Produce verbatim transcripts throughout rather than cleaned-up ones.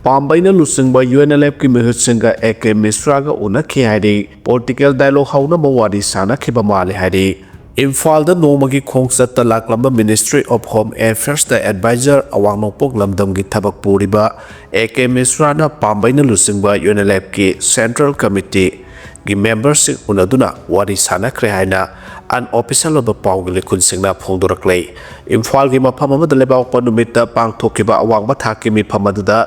ꯄꯥꯝꯕꯩꯅ ꯂꯨꯆꯤꯡꯕ UNLFꯀꯤ ꯃꯤꯍꯨꯠꯁꯤꯡꯒ AK ꯃꯤꯁ꯭ꯔꯥꯒ ꯎꯅꯈꯤ ꯍꯥꯏꯔꯤ꯫ Political dialogue ꯍꯧꯅꯕ ꯋꯥꯔꯤ ꯁꯥꯟꯅꯈꯤꯕ ꯃꯥꯜꯂꯤ ꯍꯥꯏꯔꯤ꯫ ꯏꯝꯐꯥꯜꯗ ꯅꯣꯡꯃꯒꯤ ꯈꯣꯡꯆꯠꯇ ꯂꯥꯛꯂꯝꯕ Ministry of Home Affairsꯇ advisor, ꯑꯋꯥꯡ ꯅꯣꯡꯄꯣꯛ ꯂꯝꯗꯝꯒꯤ ꯊꯕꯛ ꯄꯨꯔꯤꯕ AK ꯃꯤꯁ꯭ꯔꯥꯅ ꯄꯥꯝꯕꯩꯅ ꯂꯨꯆꯤꯡꯕ UNLFꯀꯤ Central Committeeꯒꯤ memberꯁꯤꯡ ꯎꯅꯗꯨꯅ ꯋꯥꯔꯤ ꯁꯥꯟꯅꯈ꯭ꯔꯦ ꯍꯥꯏꯅ unofficial ꯑꯣꯏꯕ ꯄꯥꯎꯒꯤ ꯂꯩꯈꯨꯟꯁꯤꯡꯅ ꯐꯣꯡꯗꯣꯔꯛꯂꯦ꯫ ꯏꯝꯐꯥꯜꯒꯤ ꯃꯐꯝ ꯑꯃꯗ ꯂꯩꯕꯥꯛꯄꯣꯛꯄ ꯅꯨꯃꯤꯠꯇ ꯄꯥꯡꯊꯣꯛꯈꯤꯕ ꯑꯋꯥꯡꯕ ꯊꯥꯛꯀꯤ ꯃꯤꯐꯝ ꯑꯗꯨꯗ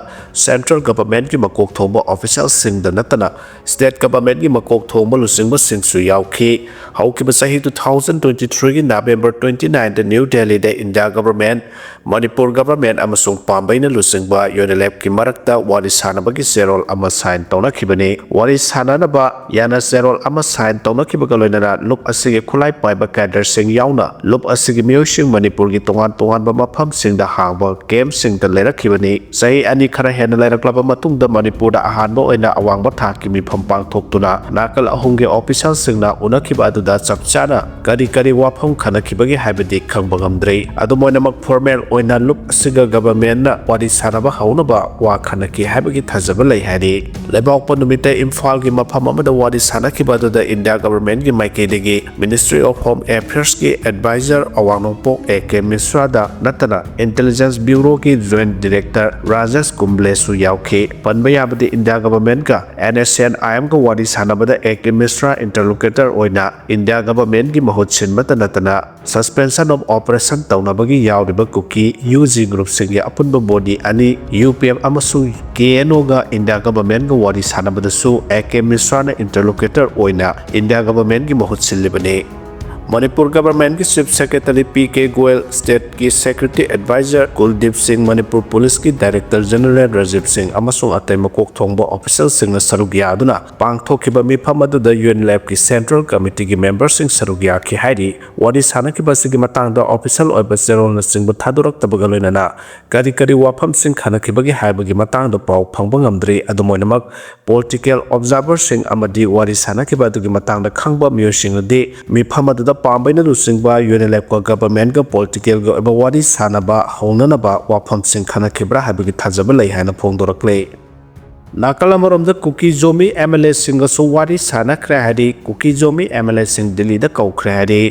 Central Governmentꯀꯤ ꯃꯀꯣꯛ ꯊꯣꯡꯕ officialꯁꯤꯡꯗ ꯅꯠꯇꯅ State Governmentꯀꯤ ꯃꯀꯣꯛ ꯊꯣꯡꯕ ꯂꯨꯆꯤꯡꯕꯁꯤꯡꯁꯨ ꯌꯥꯎꯈꯤ꯫ ꯍꯧꯈꯤꯕ ꯆꯍꯤ two thousand twenty threeꯒꯤ November twenty nineꯗ New Delhiꯗ India Government, Manipur Government ꯑꯃꯁꯨꯡ ꯄꯥꯝꯕꯩꯅ ꯂꯨꯆꯤꯡꯕ UNLFꯀꯤ ꯃꯔꯛꯇ ꯋꯥꯔꯤ ꯁꯥꯟꯅꯕꯒꯤ ꯆꯦꯔꯣꯜ ꯑꯃ sign ꯇꯧꯅꯈꯤꯕꯅꯤ꯫ ꯋꯥꯔꯤ ꯁꯥꯟꯅꯅꯕ ꯌꯥꯅ ꯆꯦꯔꯣꯜ ꯑꯃ sign ꯇꯧꯅꯈꯤꯕꯒ ꯂꯣꯏꯅꯅ ꯂꯨꯞ ꯑꯁꯤꯒꯤ ꯈꯨꯠꯂꯥꯏ ꯄꯥꯏꯕ cadreꯁꯤꯡ ꯌꯥꯎꯅ ꯂꯨꯞ ꯑꯁꯤꯒꯤ ꯃꯤꯑꯣꯏꯁꯤꯡ ꯃꯅꯤꯄꯨꯔꯒꯤ ꯇꯣꯉꯥꯟ ꯇꯣꯉꯥꯟꯕ ꯃꯐꯝꯁꯤꯡꯗ ꯍꯥꯡꯕ campꯁꯤꯡꯗ ꯂꯩꯔꯛꯈꯤꯕꯅꯤ꯫ ꯆꯍꯤ ꯑꯅꯤ ꯈꯔ ꯍꯦꯟꯅ ꯂꯩꯔꯛꯂꯕ ꯃꯇꯨꯡꯗ ꯃꯅꯤꯄꯨꯔꯗ ꯑꯍꯥꯟꯕ ꯑꯣꯏꯅ ꯑꯋꯥꯡꯕ ꯊꯥꯛꯀꯤ ꯃꯤꯐꯝ ꯄꯥꯡꯊꯣꯛꯇꯨꯅ ꯅꯥꯀꯜ ꯑꯍꯨꯝꯒꯤ officialꯁꯤꯡꯅ ꯎꯅꯈꯤꯕ ꯑꯗꯨꯗ ꯆꯞ ꯆꯥꯅ ꯀꯔꯤ ꯀꯔꯤ ꯋꯥꯐꯝ ꯈꯟꯅꯈꯤꯕꯒꯦ ꯍꯥꯏꯕꯗꯤ ꯈꯪꯕ ꯉꯝꯗ꯭ꯔꯤ꯫ ꯑꯗꯨꯝ ꯑꯣꯏꯅꯃꯛ, formal ꯑꯣꯏꯅ ꯂꯨꯞ ꯑꯁꯤꯒ governmentꯅ ꯋꯥꯔꯤ ꯁꯥꯟꯅꯕ ꯍꯧꯅꯕ ꯋꯥ ꯈꯟꯅꯈꯤ ꯍꯥꯏꯕꯒꯤ ꯊꯥꯖꯕ ꯂꯩ ꯍꯥꯏꯔꯤ꯫ ꯂꯩꯕꯥꯛꯄꯣꯛꯄ ꯅꯨꯃꯤꯠꯇ ꯏꯝꯐꯥꯜꯒꯤ ꯃꯐꯝ ꯑꯃꯗ ꯋꯥꯔꯤ ꯁꯥꯟꯅꯈꯤꯕ ꯑꯗꯨꯗ India Governmentꯀꯤ ꯃꯥꯏꯀꯩꯗꯒꯤ Ministry of Home Affairsꯀꯤ advisor ꯑꯋꯥꯡ ꯅꯣꯡꯄꯣꯛ AK ꯃꯤꯁ꯭ꯔꯥꯗ ꯅꯠꯇꯅ Intelligence Bureauꯒꯤ Joint Director ꯔꯥꯖꯦꯁ ꯀꯨꯝꯕ꯭ꯂꯦꯁꯨ ꯌꯥꯎꯈꯤ꯫ ꯄꯟꯕ ꯌꯥꯕꯗꯤ, India Governmentꯀ NSCN-IMꯒ ꯋꯥꯔꯤ ꯁꯥꯟꯅꯕꯗ AK ꯃꯤꯁ꯭ꯔꯥ interlocutor ꯑꯣꯏꯅ India Governmentꯀꯤ ꯃꯍꯨꯠ ꯁꯤꯟꯕꯇ ꯅꯠꯇꯅ suspension of operation ꯇꯧꯅꯕꯒꯤ ꯌꯥꯎꯔꯤꯕ ꯀꯨꯀꯤ UG groupꯁꯤꯡꯒꯤ ꯑꯄꯨꯟꯕ body ꯑꯅꯤ, UPF ꯑꯃꯁꯨꯡ KNOꯒ India Governmentꯒ ꯋꯥꯔꯤ ꯁꯥꯟꯅꯕꯗꯁꯨ AK ꯃꯤꯁ꯭ꯔꯥꯅ interlocutor ꯑꯣꯏꯅ India Governmentꯒꯤ ꯃꯍꯨꯠ ꯁꯤꯜꯂꯤꯕꯅꯤ꯫ Manipur Governmentꯀꯤ Chief Secretary P K Goel, Stateꯀꯤ Security Advisor ꯀꯨꯜꯗꯤꯞ ꯁꯤꯡ, ꯃꯅꯤꯄꯨꯔ Policeꯀꯤ Director General ꯔꯥꯖꯤꯕ ꯁꯤꯡ ꯑꯃꯁꯨꯡ ꯑꯇꯩ ꯃꯀꯣꯛ ꯊꯣꯡꯕ officialꯁꯤꯡꯅ ꯁꯔꯨꯛ ꯌꯥꯗꯨꯅ ꯄꯥꯡꯊꯣꯛꯈꯤꯕ ꯃꯤꯐꯝ ꯑꯗꯨꯗ UNLFꯀꯤ Central Committeeꯒꯤ memberꯁꯤꯡ ꯁꯔꯨꯛ ꯌꯥꯈꯤ ꯍꯥꯏꯔꯤ꯫ ꯋꯥꯔꯤ ꯁꯥꯟꯅꯈꯤꯕ ꯑꯁꯤꯒꯤ ꯃꯇꯥꯡꯗ official ꯑꯣꯏꯕ ꯆꯦꯔꯣꯜꯅꯆꯤꯡꯕ ꯊꯥꯗꯣꯔꯛꯇꯕꯒ ꯂꯣꯏꯅꯅ ꯀꯔꯤ ꯀꯔꯤ ꯋꯥꯐꯝꯁꯤꯡ ꯈꯟꯅꯈꯤꯕꯒꯦ ꯍꯥꯏꯕꯒꯤ ꯃꯇꯥꯡꯗ ꯄꯥꯎ ꯐꯪꯕ ꯉꯝꯗ꯭ꯔꯤ꯫ ꯑꯗꯨꯝ ꯑꯣꯏꯅꯃꯛ, political observerꯁꯤꯡ ꯑꯃꯗꯤ ꯋꯥꯔꯤ ꯁꯥꯟꯅꯈꯤꯕ ꯑꯗꯨꯒꯤ ꯃꯇꯥꯡꯗ ꯈꯪꯕ ꯃꯤꯑꯣꯏꯁꯤꯡꯅꯗꯤ ꯃꯤꯐꯝ ꯑꯗꯨꯗ ꯄꯥꯝꯕꯩꯅ ꯂꯨꯆꯤꯡꯕ UNLF-ꯀ government-ꯀ political-ꯒꯤ ꯑꯣꯏꯕ ꯋꯥꯔꯤ ꯁꯥꯅꯕ ꯍꯧꯅꯅꯕ ꯋꯥꯐꯝꯁꯤꯡ ꯈꯟꯅꯈꯤꯕ꯭ꯔꯥ ꯍꯥꯏꯕꯒꯤ ꯊꯥꯖꯕ ꯂꯩ ꯍꯥꯏꯅ ꯐꯣꯡꯗꯣꯔꯛꯂꯦ꯫ ꯅꯥꯀꯜ ꯑꯃꯔꯣꯝꯗ ꯀꯨꯀꯤ ꯖꯣꯃꯤ MLA-ꯁꯤꯡꯒꯁꯨ ꯋꯥꯔꯤ ꯁꯥꯅꯈ꯭ꯔꯦ ꯍꯥꯏꯔꯤ꯫ ꯀꯨꯀꯤ ꯖꯣꯃꯤ MLA-ꯁꯤꯡ ꯗꯤꯜꯂꯤꯗ ꯀꯧꯈ꯭ꯔꯦ ꯍꯥꯏꯔꯤ꯫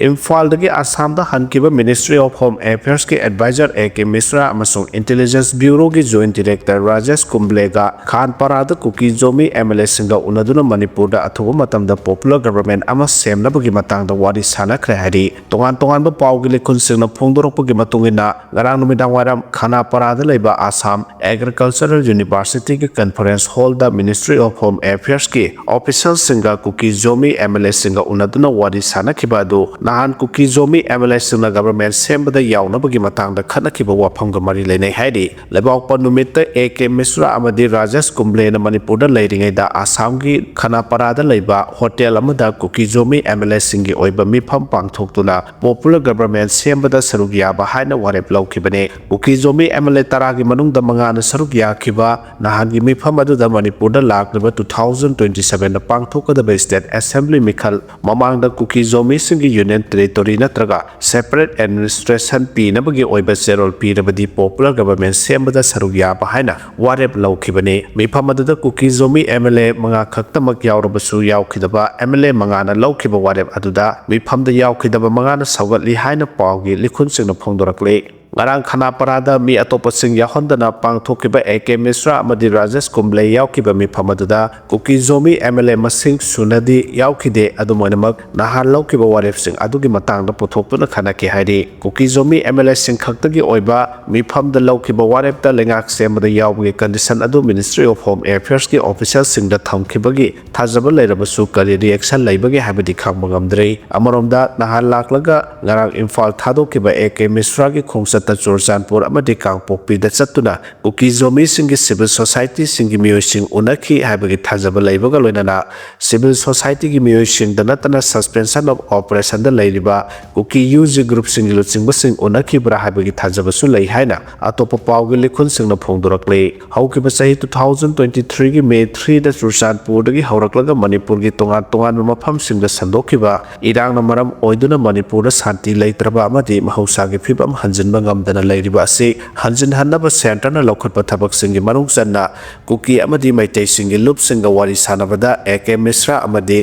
ꯏꯝꯐꯥꯜꯗꯒꯤ ꯑꯁꯥꯝꯗ ꯍꯟꯈꯤꯕ Ministry of Home Affairs-ꯀꯤ advisor A K ꯃꯤꯁ꯭ꯔꯥ ꯑꯃꯁꯨꯡ Intelligence Bureau-ꯒꯤ Joint Director ꯔꯥꯖꯦꯁ ꯀꯨꯝꯕ꯭ꯂꯦꯒ ꯈꯥꯟꯄꯥꯔꯥꯗ ꯀꯨꯀꯤ ꯖꯣꯃꯤ MLA-ꯁꯤꯡꯒ ꯎꯅꯗꯨꯅ ꯃꯅꯤꯄꯨꯔꯗ ꯑꯊꯨꯕ ꯃꯇꯝꯗ popular government ꯑꯃ ꯁꯦꯝꯅꯕꯒꯤ ꯃꯇꯥꯡꯗ ꯋꯥꯔꯤ ꯁꯥꯅꯈ꯭ꯔꯦ ꯍꯥꯏꯔꯤ꯫ ꯇꯣꯉꯥꯟ ꯇꯣꯉꯥꯟꯕ ꯄꯥꯎꯒꯤ ꯂꯤꯈꯨꯟꯁꯤꯡꯅ ꯐꯣꯡꯗꯣꯔꯛꯄꯒꯤ ꯃꯇꯨꯡ ꯏꯟꯅ, ꯉꯔꯥꯡ ꯅꯨꯃꯤꯗꯥꯡ ꯋꯥꯏꯔꯝ ꯈꯥꯅꯥꯄꯥꯔꯥꯗ ꯂꯩꯕ Assam Agricultural University-ꯒꯤ conference hall-ꯗ Ministry of Home Affairs-ꯀꯤ official-ꯁꯤꯡꯒ ꯀꯨꯀꯤ ꯖꯣꯃꯤ MLA-ꯁꯤꯡꯒ ꯎꯅꯗꯨꯅ ꯋꯥꯔꯤ ꯁꯥꯅꯈꯤꯕ ꯑꯗꯨ ꯅꯍꯥꯟ ꯀꯨꯀꯤ ꯖꯣꯃꯤ MLA-ꯁꯤꯡꯅ government ꯁꯦꯝꯕꯗ ꯌꯥꯎꯅꯕꯒꯤ ꯃꯇꯥꯡꯗ ꯈꯠꯅꯈꯤꯕ ꯋꯥꯐꯝꯒ ꯃꯔꯤ ꯂꯩꯅꯩ ꯍꯥꯏꯔꯤ꯫ ꯂꯩꯕꯥꯛꯄꯣꯛꯄ ꯅꯨꯃꯤꯠꯇ A K ꯃꯤꯁ꯭ꯔꯥ ꯑꯃꯗꯤ ꯔꯥꯖꯦꯁ ꯀꯨꯝꯕ꯭ꯂꯦꯅ ꯃꯅꯤꯄꯨꯔꯗ ꯂꯩꯔꯤꯉꯩꯗ ꯑꯁꯥꯝꯒꯤ ꯈꯥꯅꯥꯄꯥꯔꯥꯗ ꯂꯩꯕ hotel ꯑꯃꯗ ꯀꯨꯀꯤ ꯖꯣꯃꯤ MLA-ꯁꯤꯡꯒꯤ ꯑꯣꯏꯕ ꯃꯤꯐꯝ ꯄꯥꯡꯊꯣꯛꯇꯨꯅ popular government ꯁꯦꯝꯕꯗ ꯁꯔꯨꯛ ꯌꯥꯕ ꯍꯥꯏꯅ ꯋꯥꯔꯦꯞ ꯂꯧꯈꯤꯕꯅꯤ꯫ ꯀꯨꯀꯤ ꯖꯣꯃꯤ MLA ꯇꯔꯥꯒꯤ ꯃꯅꯨꯡꯗ ꯃꯉꯥꯅ ꯁꯔꯨꯛ ꯌꯥꯈꯤꯕ ꯅꯍꯥꯟꯒꯤ ꯃꯤꯐꯝ ꯑꯗꯨꯗ ꯃꯅꯤꯄꯨꯔꯗ ꯂꯥꯛꯂꯤꯕ two thousand twenty seven-ꯗ ꯄꯥꯡꯊꯣꯛꯀꯗꯕ State Assembly ꯃꯤꯈꯜ ꯃꯃꯥꯡꯗ ꯀꯨꯀꯤ ꯖꯣꯃꯤꯁꯤꯡꯒꯤ Union Territory ꯅꯠꯇ꯭ꯔꯒ separate administration ꯄꯤꯅꯕꯒꯤ ꯑꯣꯏꯕ ꯆꯦꯔꯣꯜ ꯄꯤꯔꯕꯗꯤ popular government ꯁꯦꯝꯕꯗ ꯁꯔꯨꯛ ꯌꯥꯕ ꯍꯥꯏꯅ ꯋꯥꯔꯦꯞ ꯂꯧꯈꯤꯕꯅꯤ꯫ ꯃꯤꯐꯝ ꯑꯗꯨꯗ ꯀꯨꯀꯤ ꯖꯣꯃꯤ MLA ꯃꯉꯥ ꯈꯛꯇꯃꯛ ꯌꯥꯎꯔꯕꯁꯨ, ꯌꯥꯎꯈꯤꯗꯕ MLA ꯃꯉꯥꯅ ꯂꯧꯈꯤꯕ ꯋꯥꯔꯦꯞ ꯑꯗꯨꯗ ꯃꯤꯐꯝꯗ ꯌꯥꯎꯈꯤꯗꯕ ꯃꯉꯥꯅ ꯁꯧꯒꯠꯂꯤ ꯍꯥꯏꯅ ꯄꯥꯎꯒꯤ ꯂꯤꯈꯨꯟꯁꯤꯡꯅ ꯐꯣꯡꯗꯣꯔꯛꯂꯤ꯫ ꯉꯔꯥꯡ ꯈꯥꯅꯥꯄꯥꯔꯥꯗ ꯃꯤ ꯑꯇꯣꯞꯄꯁꯤꯡ ꯌꯥꯎꯍꯟꯗꯅ ꯄꯥꯡꯊꯣꯛꯈꯤꯕ A K ꯃꯤꯁ꯭ꯔꯥ ꯑꯃꯗꯤ ꯔꯥꯖꯦꯁ ꯀꯨꯝꯕ꯭ꯂꯦ ꯌꯥꯎꯈꯤꯕ ꯃꯤꯐꯝ ꯑꯗꯨꯗ ꯀꯨꯀꯤ ꯖꯣꯃꯤ MLA ꯃꯁꯤꯡ ꯁꯨꯅꯗꯤ ꯌꯥꯎꯈꯤꯗꯦ꯫ ꯑꯗꯨꯝ ꯑꯣꯏꯅꯃꯛ, ꯅꯍꯥꯟ ꯂꯧꯈꯤꯕ ꯋꯥꯔꯦꯞꯁꯤꯡ ꯑꯗꯨꯒꯤ ꯃꯇꯥꯡꯗ ꯄꯨꯊꯣꯛꯇꯨꯅ ꯈꯟꯅꯈꯤ ꯍꯥꯏꯔꯤ꯫ ꯀꯨꯀꯤ ꯖꯣꯃꯤ MLA-ꯁꯤꯡ ꯈꯛꯇꯒꯤ ꯑꯣꯏꯕ ꯃꯤꯐꯝꯗ ꯂꯧꯈꯤꯕ ꯋꯥꯔꯦꯞꯇ ꯂꯩꯉꯥꯛ ꯁꯦꯝꯕꯗ ꯌꯥꯎꯕꯒꯤ condition ꯑꯗꯨ Ministry of Home Affairs-ꯀꯤ official-ꯁꯤꯡꯗ ꯊꯝꯈꯤꯕꯒꯤ ꯊꯥꯖꯕ ꯂꯩꯔꯕꯁꯨ, ꯀꯔꯤ reaction ꯂꯩꯕꯒꯦ ꯍꯥꯏꯕꯗꯤ ꯈꯪꯕ ꯉꯝꯗ꯭ꯔꯤ꯫ ꯑꯃꯔꯣꯝꯗ, ꯅꯍꯥꯟ ꯂꯥꯛꯂꯒ ꯉꯔꯥꯡ ꯏꯝꯐꯥꯜ ꯊꯥꯗꯣꯛꯈꯤꯕ A K ꯃꯤꯁ꯭ꯔꯥꯒꯤ ꯈꯣꯡꯆꯠ ꯆꯨꯔꯆꯥꯟꯄꯨꯔ ꯑꯃꯗꯤ ꯀꯥꯡꯄꯣꯛꯄꯤꯗ ꯆꯠꯇꯨꯅ ꯀꯨꯀꯤ ꯖꯣꯃꯤꯁꯤꯡꯒꯤ ꯁꯤꯚꯤꯜ ꯁꯣꯁꯥꯏꯇꯤꯁꯤꯡꯒꯤ ꯃꯤꯑꯣꯏꯁꯤꯡ ꯎꯅꯈꯤ ꯍꯥꯏꯕꯒꯤ ꯊꯥꯖꯕ ꯂꯩꯕꯒ ꯂꯣꯏꯅꯅ ꯁꯤꯚꯤꯜ ꯁꯣꯁꯥꯏꯇꯤꯒꯤ ꯃꯤꯑꯣꯏꯁꯤꯡꯗ ꯅꯠꯇꯅ suspension of operationꯗ ꯂꯩꯔꯤꯕ ꯀꯨꯀꯤ ꯌꯨ ꯖꯤ ꯒ꯭ꯔꯨꯞꯁꯤꯡꯒꯤ ꯂꯨꯆꯤꯡꯕꯁꯤꯡ ꯎꯅꯈꯤꯕ꯭ꯔꯥ ꯍꯥꯏꯕꯒꯤ ꯊꯥꯖꯕꯁꯨ ꯂꯩ ꯍꯥꯏꯅ ꯑꯇꯣꯞꯄ ꯄꯥꯎꯒꯤ ꯂꯤꯈꯨꯟꯁꯤꯡꯅ ꯐꯣꯡꯗꯣꯔꯛꯂꯤ꯫ ꯍꯧꯈꯤꯕ ꯆꯍꯤ two thousand twenty threeꯒꯤ May threeꯗ ꯆꯨꯔꯆꯥꯟꯄꯨꯔꯗꯒꯤ ꯍꯧꯔꯛꯂꯒ ꯃꯅꯤꯄꯨꯔꯒꯤ ꯇꯣꯉꯥꯟ ꯇꯣꯉꯥꯟꯕ ꯃꯐꯝꯁꯤꯡꯗ ꯁꯟꯗꯣꯛꯈꯤꯕ ꯏꯔꯥꯡꯅ ꯃꯔꯝ ꯑꯣꯏꯗꯨꯅ ꯃꯅꯤꯄꯨꯔꯗ ꯁꯥꯟꯇꯤ ꯂꯩꯇ꯭ꯔꯕ ꯑꯃꯗꯤ ꯃꯍꯧꯁꯥꯒꯤ ꯐꯤꯕꯝ ꯍꯟꯖꯤꯟꯕ ꯉꯝꯗꯅ ꯂꯩꯔꯤꯕ ꯑꯁꯤ ꯍꯟꯖꯤꯟꯍꯟꯅꯕ centreꯅ ꯂꯧꯈꯠꯄ ꯊꯕꯛꯁꯤꯡꯒꯤ ꯃꯅꯨꯡ ꯆꯟꯅ ꯀꯨꯀꯤ ꯑꯃꯗꯤ ꯃꯩꯇꯩꯁꯤꯡꯒꯤ ꯂꯨꯞꯁꯤꯡꯒ ꯋꯥꯔꯤ ꯁꯥꯟꯅꯕꯗ ꯑꯦ ꯀꯦ ꯃꯤꯁ꯭ꯔꯥ ꯑꯃꯗꯤ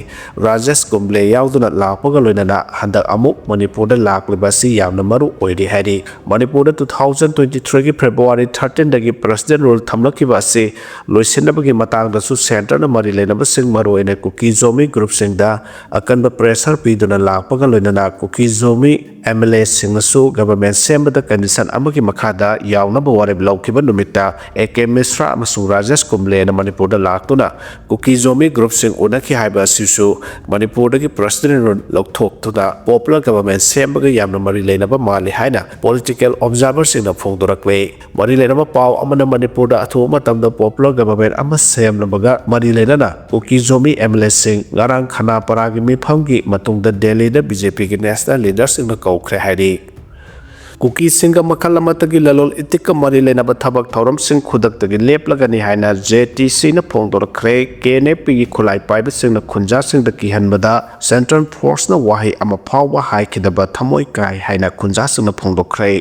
ꯔꯥꯖꯦꯁ ꯀꯨꯝꯕ꯭ꯂꯦ ꯌꯥꯎꯗꯨꯅ ꯂꯥꯛꯄꯒ ꯂꯣꯏꯅꯅ ꯍꯟꯗꯛ ꯑꯃꯨꯛ ꯃꯅꯤꯄꯨꯔꯗ ꯂꯥꯛꯂꯤꯕ ꯑꯁꯤ ꯌꯥꯝꯅ ꯃꯔꯨ ꯑꯣꯏꯔꯤ ꯍꯥꯏꯔꯤ꯫ ꯃꯅꯤꯄꯨꯔꯗ two thousand twenty threeꯒꯤ February thirteenꯗꯒꯤ President Rule ꯊꯝꯂꯛꯈꯤꯕ ꯑꯁꯤ ꯂꯣꯏꯁꯤꯟꯅꯕꯒꯤ ꯃꯇꯥꯡꯗꯁꯨ centreꯅ ꯃꯔꯤ ꯂꯩꯅꯕꯁꯤꯡ, ꯃꯔꯨꯑꯣꯏꯅ ꯀꯨꯀꯤ ꯖꯣꯃꯤ ꯒ꯭ꯔꯨꯞꯁꯤꯡꯗ ꯑꯀꯟꯕ pressure ꯄꯤꯗꯨꯅ ꯂꯥꯛꯄꯒ ꯂꯣꯏꯅꯅ ꯀꯨꯀꯤ ꯖꯣꯃꯤ MLAꯁꯤꯡꯅꯁꯨ government ꯁꯦꯝꯕꯗ condition ꯑꯃꯒꯤ ꯃꯈꯥꯗ ꯌꯥꯎꯅꯕ ꯋꯥꯔꯦꯞ ꯂꯧꯈꯤꯕ ꯅꯨꯃꯤꯠꯇ ꯑꯦ ꯀꯦ ꯃꯤꯁ꯭ꯔꯥ ꯑꯃꯁꯨꯡ ꯔꯥꯖꯦꯁ ꯀꯨꯝꯕ꯭ꯂꯦꯅ ꯃꯅꯤꯄꯨꯔꯗ ꯂꯥꯛꯇꯨꯅ ꯀꯨꯀꯤ ꯖꯣꯃꯤ ꯒ꯭ꯔꯨꯞꯁꯤꯡ ꯎꯅꯈꯤ ꯍꯥꯏꯕ ꯑꯁꯤꯁꯨ ꯃꯅꯤꯄꯨꯔꯗꯒꯤ President Rule ꯂꯧꯊꯣꯛꯇꯨꯅ popular government ꯁꯦꯝꯕꯒ ꯌꯥꯝꯅ ꯃꯔꯤ ꯂꯩꯅꯕ ꯃꯥꯜꯂꯤ ꯍꯥꯏꯅ political observerꯁꯤꯡꯅ ꯐꯣꯡꯗꯣꯔꯛꯂꯤ꯫ ꯃꯔꯤ ꯂꯩꯅꯕ ꯄꯥꯎ ꯑꯃꯅ ꯃꯅꯤꯄꯨꯔꯗ ꯑꯊꯨꯕ ꯃꯇꯝꯗ popular government ꯑꯃ ꯁꯦꯝꯅꯕꯒ ꯃꯔꯤ ꯂꯩꯅꯅ ꯀꯨꯀꯤ ꯖꯣꯃꯤ MLAꯁꯤꯡ ꯉꯔꯥꯡ ꯈꯅꯥꯄꯔꯥꯒꯤ ꯃꯤꯐꯝꯒꯤ ꯃꯇꯨꯡꯗ ꯗꯦꯜꯂꯤꯗ BJPꯒꯤ national leaderꯁꯤꯡꯅ ꯀꯧꯈ꯭ꯔꯦ ꯍꯥꯏꯔꯤ꯫ ꯀꯨꯀꯤꯁꯤꯡꯒ ꯃꯈꯜ ꯑꯃꯠꯇꯒꯤ ꯂꯂꯣꯜ ꯏꯇꯤꯛꯀ ꯃꯔꯤ ꯂꯩꯅꯕ ꯊꯕꯛ ꯊꯧꯔꯝꯁꯤꯡ ꯈꯨꯗꯛꯇꯒꯤ ꯂꯦꯞꯂꯒꯅꯤ ꯍꯥꯏꯅ JTCꯅ ꯐꯣꯡꯗꯣꯔꯛꯈ꯭ꯔꯦ꯫ KNAPꯒꯤ ꯈꯨꯠꯂꯥꯏ ꯄꯥꯏꯕꯁꯤꯡꯅ ꯈꯨꯟꯖꯥꯁꯤꯡꯗ ꯀꯤꯍꯟꯕꯗ central forceꯅ ꯋꯥꯍꯩ ꯑꯃ ꯐꯥꯎꯕ ꯍꯥꯏꯈꯤꯗꯕ ꯊꯃꯣꯏ ꯀꯥꯏ ꯍꯥꯏꯅ ꯈꯨꯟꯖꯥꯁꯤꯡꯅ ꯐꯣꯡꯗꯣꯛꯈ꯭ꯔꯦ꯫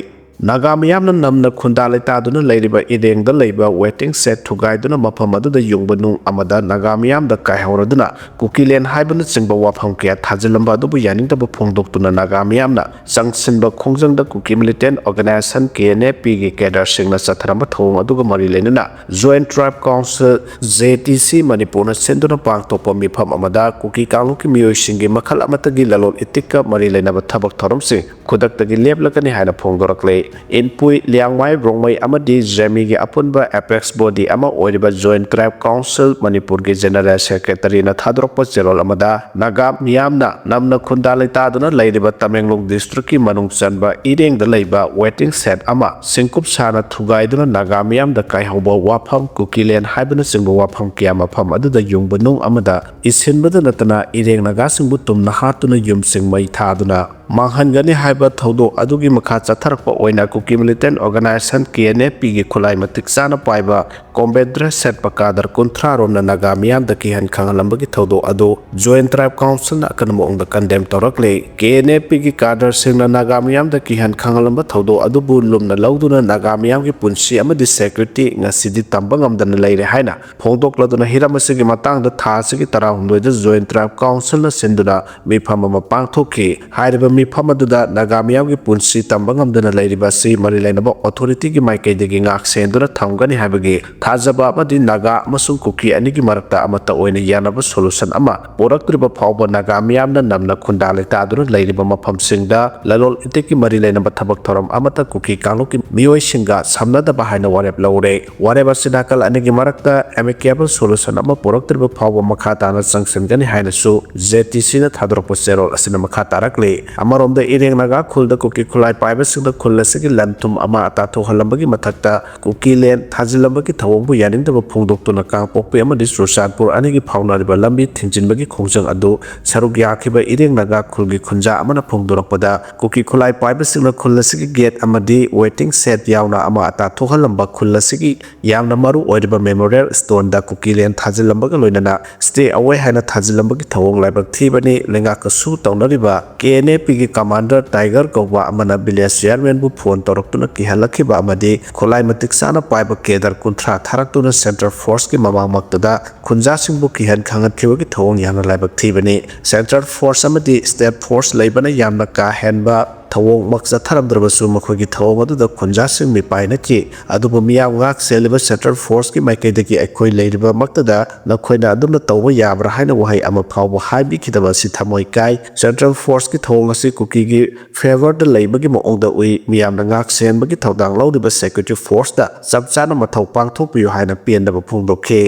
ꯅꯥꯒꯥ ꯃꯤꯌꯥꯝꯅ ꯅꯝꯅ ꯈꯨꯟꯗꯥ ꯂꯩꯇꯥꯗꯨꯅ ꯂꯩꯔꯤꯕ ꯏꯔꯦꯡꯗ ꯂꯩꯕ waiting shed ꯊꯨꯒꯥꯏꯗꯨꯅ ꯃꯐꯝ ꯑꯗꯨꯗ ꯌꯨꯡꯕ ꯅꯨꯡ ꯑꯃꯗ ꯅꯥꯒꯥ ꯃꯤꯌꯥꯝꯗ ꯀꯥꯏꯍꯧꯔꯗꯨꯅ ꯀꯨꯀꯤꯂꯦꯟ ꯍꯥꯏꯕꯅꯆꯤꯡꯕ ꯋꯥꯐꯝ ꯀꯌꯥ ꯊꯥꯖꯤꯜꯂꯝꯕ ꯑꯗꯨꯕꯨ ꯌꯥꯅꯤꯡꯗꯕ ꯐꯣꯡꯗꯣꯛꯇꯨꯅ ꯅꯥꯒꯥ ꯃꯤꯌꯥꯝꯅ ꯆꯪꯁꯤꯟꯕ ꯈꯣꯡꯖꯪꯗ ꯀꯨꯀꯤ militant organisation KNAPꯒꯤ cadreꯁꯤꯡꯅ ꯆꯠꯊꯔꯝꯕ ꯊꯧꯑꯣꯡ ꯑꯗꯨꯒ ꯃꯔꯤ ꯂꯩꯅꯅ Joint Tribe Council, JTC, ꯃꯅꯤꯄꯨꯔꯅ ꯁꯤꯟꯗꯨꯅ ꯄꯥꯡꯊꯣꯛꯄ ꯃꯤꯐꯝ ꯑꯃꯗ ꯀꯨꯀꯤ ꯀꯥꯡꯂꯨꯞꯀꯤ ꯃꯤꯑꯣꯏꯁꯤꯡꯒꯤ ꯃꯈꯜ ꯑꯃꯠꯇꯒꯤ ꯂꯂꯣꯟ ꯏꯇꯤꯛꯀ ꯃꯔꯤ ꯂꯩꯅꯕ ꯊꯕꯛ ꯊꯧꯔꯝꯁꯤꯡ ꯈꯨꯗꯛꯇꯒꯤ ꯂꯦꯞꯂꯒꯅꯤ ꯍꯥꯏꯅ ꯐꯣꯡꯗꯣꯔꯛꯂꯦ꯫ ꯏꯟꯄꯨꯏ, ꯂꯤꯌꯥꯡꯃꯥꯏ, ꯔꯣꯡꯃꯩ ꯑꯃꯗꯤ ꯖꯦꯃꯤꯒꯤ ꯑꯄꯨꯟꯕ apex body ꯑꯃ ꯑꯣꯏꯔꯤꯕ Joint Tribe Council ꯃꯅꯤꯄꯨꯔꯒꯤ General Secretaryꯅ ꯊꯥꯗꯣꯔꯛꯄ ꯆꯦꯔꯣꯜ ꯑꯃꯗ, ꯅꯥꯒꯥ ꯃꯤꯌꯥꯝꯅ ꯅꯝꯅ ꯈꯨꯟꯗꯥ ꯂꯩꯇꯥꯗꯨꯅ ꯂꯩꯔꯤꯕ ꯇꯃꯦꯡꯂꯣꯡ districtꯀꯤ ꯃꯅꯨꯡ ꯆꯟꯕ ꯏꯔꯦꯡꯗ ꯂꯩꯕ waiting shed ꯑꯃ ꯁꯤꯡꯀꯨꯞ ꯁꯥꯅ ꯊꯨꯒꯥꯏꯗꯨꯅ ꯅꯥꯒꯥ ꯃꯤꯌꯥꯝꯗ ꯀꯥꯏꯍꯧꯕ ꯋꯥꯐꯝ, ꯀꯨꯀꯤꯂꯦꯟ ꯍꯥꯏꯕꯅꯆꯤꯡꯕ ꯋꯥꯐꯝ ꯀꯌꯥ ꯃꯐꯝ ꯑꯗꯨꯗ ꯌꯨꯡꯕ ꯅꯨꯡ ꯑꯃꯗ ꯏꯁꯤꯟꯕꯗ ꯅꯠꯇꯅ ꯏꯔꯦꯡ ꯅꯥꯒꯥꯁꯤꯡꯕꯨ ꯇꯨꯝꯅ ꯍꯥꯠꯇꯨꯅ ꯌꯨꯝꯁꯤꯡ ꯃꯩ ꯊꯥꯗꯨꯅ ꯃꯥꯡꯍꯟꯒꯅꯤ ꯍꯥꯏꯕ ꯊꯧꯗꯣꯛ ꯑꯗꯨꯒꯤ ꯃꯈꯥ ꯆꯠꯊꯔꯛꯄ ꯑꯣꯏꯅ ꯀꯨꯀꯤ militant organisation KNFPꯒꯤ ꯈꯨꯠꯂꯥꯏ ꯃꯇꯤꯛ ꯆꯥꯅ ꯄꯥꯏꯕ combat dress ꯁꯦꯠꯄ cadre ꯀꯨꯟꯊ꯭ꯔꯥ ꯔꯣꯝꯅ ꯅꯥꯒꯥ ꯃꯤꯌꯥꯝꯗ ꯀꯤꯍꯟ ꯈꯪꯍꯜꯂꯝꯕꯒꯤ ꯊꯧꯗꯣꯛ ꯑꯗꯨ Joint Tribe Councilꯅ ꯑꯀꯟꯕ ꯃꯑꯣꯡꯗ condemn ꯇꯧꯔꯛꯂꯦ꯫ KNFPꯒꯤ cadreꯁꯤꯡꯅ ꯅꯥꯒꯥ ꯃꯤꯌꯥꯝꯗ ꯀꯤꯍꯟ ꯈꯪꯍꯜꯂꯝꯕ ꯊꯧꯗꯣꯛ ꯑꯗꯨꯕꯨ ꯂꯨꯝꯅ ꯂꯧꯗꯨꯅ ꯅꯥꯒꯥ ꯃꯤꯌꯥꯝꯒꯤ ꯄꯨꯟꯁꯤ ꯑꯃꯗꯤ security ꯉꯁꯤꯗꯤ ꯇꯝꯕ ꯉꯝꯗꯅ ꯂꯩꯔꯦ ꯍꯥꯏꯅ ꯐꯣꯡꯗꯣꯛꯂꯗꯨꯅ ꯍꯤꯔꯝ ꯑꯁꯤꯒꯤ ꯃꯇꯥꯡꯗ ꯊꯥ ꯑꯁꯤꯒꯤ ꯇꯔꯥꯍꯨꯝꯗꯣꯏꯗ Joint Tribe Councilꯅ ꯁꯤꯟꯗꯨꯅ ꯃꯤꯐꯝ ꯑꯃ ꯄꯥꯡꯊꯣꯛꯈꯤ꯫ ꯍꯥꯏꯔꯤꯕ ꯃꯤꯐꯝ ꯑꯗꯨꯗ ꯅꯥꯒꯥ ꯃꯤꯌꯥꯝꯒꯤ ꯄꯨꯟꯁꯤ ꯇꯝꯕ ꯉꯝꯗꯅ ꯂꯩꯔꯤꯕ ꯑꯁꯤ ꯃꯔꯤ ꯂꯩꯅꯕ authorityꯒꯤ ꯃꯥꯏꯀꯩꯗꯒꯤ ꯉꯥꯛ ꯁꯦꯟꯗꯨꯅ ꯊꯝꯒꯅꯤ ꯍꯥꯏꯕꯒꯤ ꯊꯥꯖꯕ ꯑꯃꯗꯤ ꯅꯥꯒꯥ ꯑꯃꯁꯨꯡ ꯀꯨꯀꯤ ꯑꯅꯤꯒꯤ ꯃꯔꯛꯇ ꯑꯃꯠꯇ ꯑꯣꯏꯅ ꯌꯥꯅꯕ solution ꯑꯃ ꯄꯨꯔꯛꯇ꯭ꯔꯤꯕ ꯐꯥꯎꯕ ꯅꯥꯒꯥ ꯃꯤꯌꯥꯝꯅ ꯅꯝꯅ ꯈꯨꯟꯗꯥ ꯂꯩꯇꯥꯗꯨꯅ ꯂꯩꯔꯤꯕ ꯃꯐꯝꯁꯤꯡꯗ ꯂꯂꯣꯟ ꯏꯇꯤꯛꯀꯤ ꯃꯔꯤ ꯂꯩꯅꯕ ꯊꯕꯛ ꯊꯧꯔꯝ ꯑꯃꯠꯇ ꯀꯨꯀꯤ ꯀꯥꯡꯂꯨꯞꯀꯤ ꯃꯤꯑꯣꯏꯁꯤꯡꯒ ꯁꯝꯅꯗꯕ ꯍꯥꯏꯅ ꯋꯥꯔꯦꯞ ꯂꯧꯔꯦ꯫ ꯋꯥꯔꯦꯞ ꯑꯁꯤ ꯅꯥꯀꯜ ꯑꯅꯤꯒꯤ ꯃꯔꯛꯇ amicable solution ꯑꯃ ꯄꯨꯔꯛꯇ꯭ꯔꯤꯕ ꯐꯥꯎꯕ ꯃꯈꯥ ꯇꯥꯅ ꯆꯪꯁꯤꯟꯒꯅꯤ ꯍꯥꯏꯅꯁꯨ JTCꯅ ꯊꯥꯗꯣꯔꯛꯄ ꯆꯦꯔꯣꯜ ꯑꯁꯤꯅ ꯃꯈꯥ ꯇꯥꯔꯛꯂꯤ꯫ ꯑꯃꯔꯣꯝꯗ ꯏꯔꯦꯡ ꯅꯥꯒꯥ ꯈꯨꯜꯗ ꯀꯨꯀꯤ ꯈꯨꯠꯂꯥꯏ ꯄꯥꯏꯕꯁꯤꯡꯅ ꯈꯨꯜ ꯑꯁꯤꯒꯤ ꯂꯟ ꯊꯨꯝ ꯑꯃꯥ ꯑꯇꯥ ꯊꯣꯛꯍꯜꯂꯝꯕꯒꯤ ꯃꯊꯛꯇ ꯀꯨꯀꯤꯂꯦꯟ ꯊꯥꯖꯤꯜꯂꯝꯕꯒꯤ ꯊꯧꯑꯣꯡꯕꯨ ꯌꯥꯅꯤꯡꯗꯕ ꯐꯣꯡꯗꯣꯛꯇꯨꯅ ꯀꯥꯡꯄꯣꯛꯄꯤ ꯑꯃꯗꯤ ꯆꯨꯔꯆꯥꯟꯄꯨꯔ ꯑꯅꯤꯒꯤ ꯐꯥꯎꯅꯔꯤꯕ ꯂꯝꯕꯤ ꯊꯤꯡꯖꯤꯟꯕꯒꯤ ꯈꯣꯡꯖꯪ ꯑꯗꯨ ꯁꯔꯨꯛ ꯌꯥꯈꯤꯕ ꯏꯔꯦꯡ ꯅꯥꯒꯥ ꯈꯨꯜꯒꯤ ꯈꯨꯟꯖꯥ ꯑꯃꯅ ꯐꯣꯡꯗꯣꯔꯛꯄꯗ, ꯀꯨꯀꯤ ꯈꯨꯠꯂꯥꯏ ꯄꯥꯏꯕꯁꯤꯡꯅ ꯈꯨꯜ ꯑꯁꯤꯒꯤ gate ꯑꯃꯗꯤ waiting shed ꯌꯥꯎꯅ ꯑꯃꯥ ꯑꯇꯥ ꯊꯣꯛꯍꯜꯂꯝꯕ ꯈꯨꯜ ꯑꯁꯤꯒꯤ ꯌꯥꯝꯅ ꯃꯔꯨ ꯑꯣꯏꯔꯤꯕ memorial stoneꯗ ꯀꯨꯀꯤꯂꯦꯟ ꯊꯥꯖꯤꯜꯂꯝꯕꯒ ꯂꯣꯏꯅꯅ stay away ꯍꯥꯏꯅ ꯊꯥꯖꯤꯜꯂꯝꯕꯒꯤ ꯊꯧꯑꯣꯡ ꯂꯥꯏꯕꯛ ꯊꯤꯕꯅꯤ꯫ ꯂꯩꯉꯥꯛꯀ ꯁꯨ ꯇꯧꯅꯔꯤꯕ KNFPꯒꯤ commander Tiger ꯀꯧꯕ ꯑꯃꯅ village chairmanꯕꯨ phone ꯇꯧꯔꯛꯇꯨꯅ ꯀꯤꯍꯜꯂꯛꯈꯤꯕ ꯑꯃꯗꯤ ꯈꯨꯠꯂꯥꯏ ꯃꯇꯤꯛ ꯆꯥꯅ ꯄꯥꯏꯕ cadre ꯀꯨꯟꯊ꯭ꯔꯥ ꯊꯥꯔꯛꯇꯨꯅ centre forceꯀꯤ ꯃꯃꯥꯡꯃꯛꯇꯗ ꯈꯨꯟꯖꯥꯁꯤꯡꯕꯨ ꯀꯤꯍꯟ ꯈꯪꯍꯟꯈꯤꯕꯒꯤ ꯊꯧꯑꯣꯡ ꯌꯥꯝꯅ ꯂꯥꯏꯕꯛ ꯊꯤꯕꯅꯤ꯫ Centre force ꯑꯃꯗꯤ state force ꯂꯩꯕꯅ ꯌꯥꯝꯅ ꯀꯥ ꯍꯦꯟꯕ ꯊꯧꯑꯣꯡꯃꯛ ꯆꯠꯊꯔꯝꯗ꯭ꯔꯕꯁꯨ ꯃꯈꯣꯏꯒꯤ ꯊꯧꯑꯣꯡ ꯑꯗꯨꯗ ꯈꯨꯟꯖꯥꯁꯤꯡ ꯃꯤꯄꯥꯏꯅꯈꯤ꯫ ꯑꯗꯨꯕꯨ ꯃꯤꯌꯥꯝ ꯉꯥꯛ ꯁꯦꯜꯂꯤꯕ Central Forceꯀꯤ ꯃꯥꯏꯀꯩꯗꯒꯤ ꯑꯩꯈꯣꯏ ꯂꯩꯔꯤꯕꯃꯛꯇꯗ ꯅꯈꯣꯏꯅ ꯑꯗꯨꯝꯅ ꯇꯧꯕ ꯌꯥꯕ꯭ꯔꯥ ꯍꯥꯏꯅ ꯋꯥꯍꯩ ꯑꯃ ꯐꯥꯎꯕ ꯍꯥꯏꯕꯤꯈꯤꯗꯕ ꯑꯁꯤ ꯊꯃꯣꯏ ꯀꯥꯏ꯫ Central Forceꯀꯤ ꯊꯧꯑꯣꯡ ꯑꯁꯤ ꯀꯨꯀꯤꯒꯤ favourꯗ ꯂꯩꯕꯒꯤ ꯃꯑꯣꯡꯗ ꯎꯏ꯫ ꯃꯤꯌꯥꯝꯅ ꯉꯥꯛ ꯁꯦꯟꯕꯒꯤ ꯊꯧꯗꯥꯡ ꯂꯧꯔꯤꯕ Security Forceꯇ ꯆꯞ ꯆꯥꯅ ꯃꯊꯧ ꯄꯥꯡꯊꯣꯛꯄꯤꯌꯨ ꯍꯥꯏꯅ ꯄꯦꯟꯗꯕ ꯐꯣꯡꯗꯣꯛꯈꯤ꯫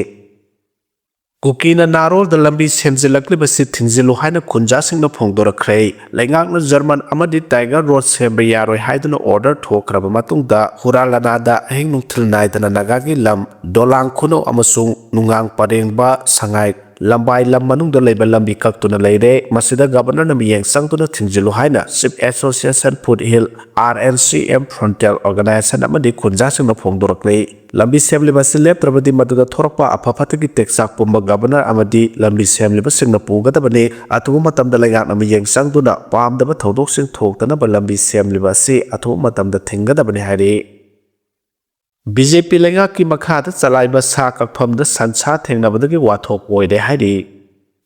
ꯀꯨꯀꯤꯅ ꯅꯥꯔꯣꯜꯗ ꯂꯝꯕꯤ ꯁꯦꯝꯖꯤꯜꯂꯛꯂꯤꯕꯁꯤ ꯊꯤꯡꯖꯤꯜꯂꯨ ꯍꯥꯏꯅ ꯈꯨꯟꯖꯥꯁꯤꯡꯅ ꯐꯣꯡꯗꯣꯔꯛꯈ꯭ꯔꯦ꯫ ꯂꯩꯉꯥꯛꯅ ꯖꯔꯃꯟ ꯑꯃꯗꯤ Tiger Road ꯁꯦꯝꯕ ꯌꯥꯔꯣꯏ ꯍꯥꯏꯗꯨꯅ order ꯊꯣꯛꯈ꯭ꯔꯕ ꯃꯇꯨꯡꯗ ꯍꯨꯔꯥ ꯂꯅꯥꯗ ꯑꯍꯤꯡ ꯅꯨꯡꯊꯤꯜ ꯅꯥꯏꯗꯅ ꯅꯥꯒꯥꯒꯤ ꯂꯝ ꯗꯣꯂꯥꯡ ꯈꯨꯅꯧ ꯑꯃꯁꯨꯡ ꯅꯨꯡꯉꯥꯡ ꯄꯔꯦꯡꯕ ꯁꯉꯥꯏ ꯂꯝꯕꯥꯏ ꯂꯝ ꯃꯅꯨꯡꯗ ꯂꯩꯕ ꯂꯝꯕꯤ ꯀꯛꯇꯨꯅ ꯂꯩꯔꯦ꯫ ꯃꯁꯤꯗ Governorꯅ ꯃꯤꯠꯌꯦꯡ ꯆꯪꯗꯨꯅ ꯊꯤꯡꯖꯤꯜꯂꯨ ꯍꯥꯏꯅ Chief Association Foothill, R N C M Frontier Organisation ꯑꯃꯗꯤ ꯈꯨꯟꯖꯥꯁꯤꯡꯅ ꯐꯣꯡꯗꯣꯔꯛꯂꯤ꯫ ꯂꯝꯕꯤ ꯁꯦꯝꯂꯤꯕ ꯑꯁꯤ ꯂꯦꯞꯇ꯭ꯔꯕꯗꯤ ꯃꯗꯨꯗ ꯊꯣꯔꯛꯄ ꯑꯐ ꯐꯠꯇꯒꯤ ꯇꯦꯛꯆꯥꯛ ꯄꯨꯝꯕ Governor ꯑꯃꯗꯤ ꯂꯝꯕꯤ ꯁꯦꯝꯂꯤꯕꯁꯤꯡꯅ ꯄꯨꯒꯗꯕꯅꯤ꯫ ꯑꯊꯨꯕ ꯃꯇꯝꯗ ꯂꯩꯉꯥꯛꯅ ꯃꯤꯠꯌꯦꯡ ꯆꯪꯗꯨꯅ ꯄꯥꯝꯗꯕ ꯊꯧꯗꯣꯛꯁꯤꯡ ꯊꯣꯛꯇꯅꯕ ꯂꯝꯕꯤ ꯁꯦꯝꯂꯤꯕ ꯑꯁꯤ ꯑꯊꯨꯕ ꯃꯇꯝꯗ ꯊꯤꯡꯒꯗꯕꯅꯤ ꯍꯥꯏꯔꯤ꯫ B J P ꯂꯩꯉꯥꯛꯀꯤ ꯃꯈꯥꯗ ꯆꯂꯥꯏꯕ ꯁꯥ ꯀꯛꯐꯝꯗ ꯁꯟꯁꯥ ꯊꯦꯡꯅꯕꯗꯒꯤ ꯋꯥꯊꯣꯛ ꯑꯣꯏꯔꯦ ꯍꯥꯏꯔꯤ꯫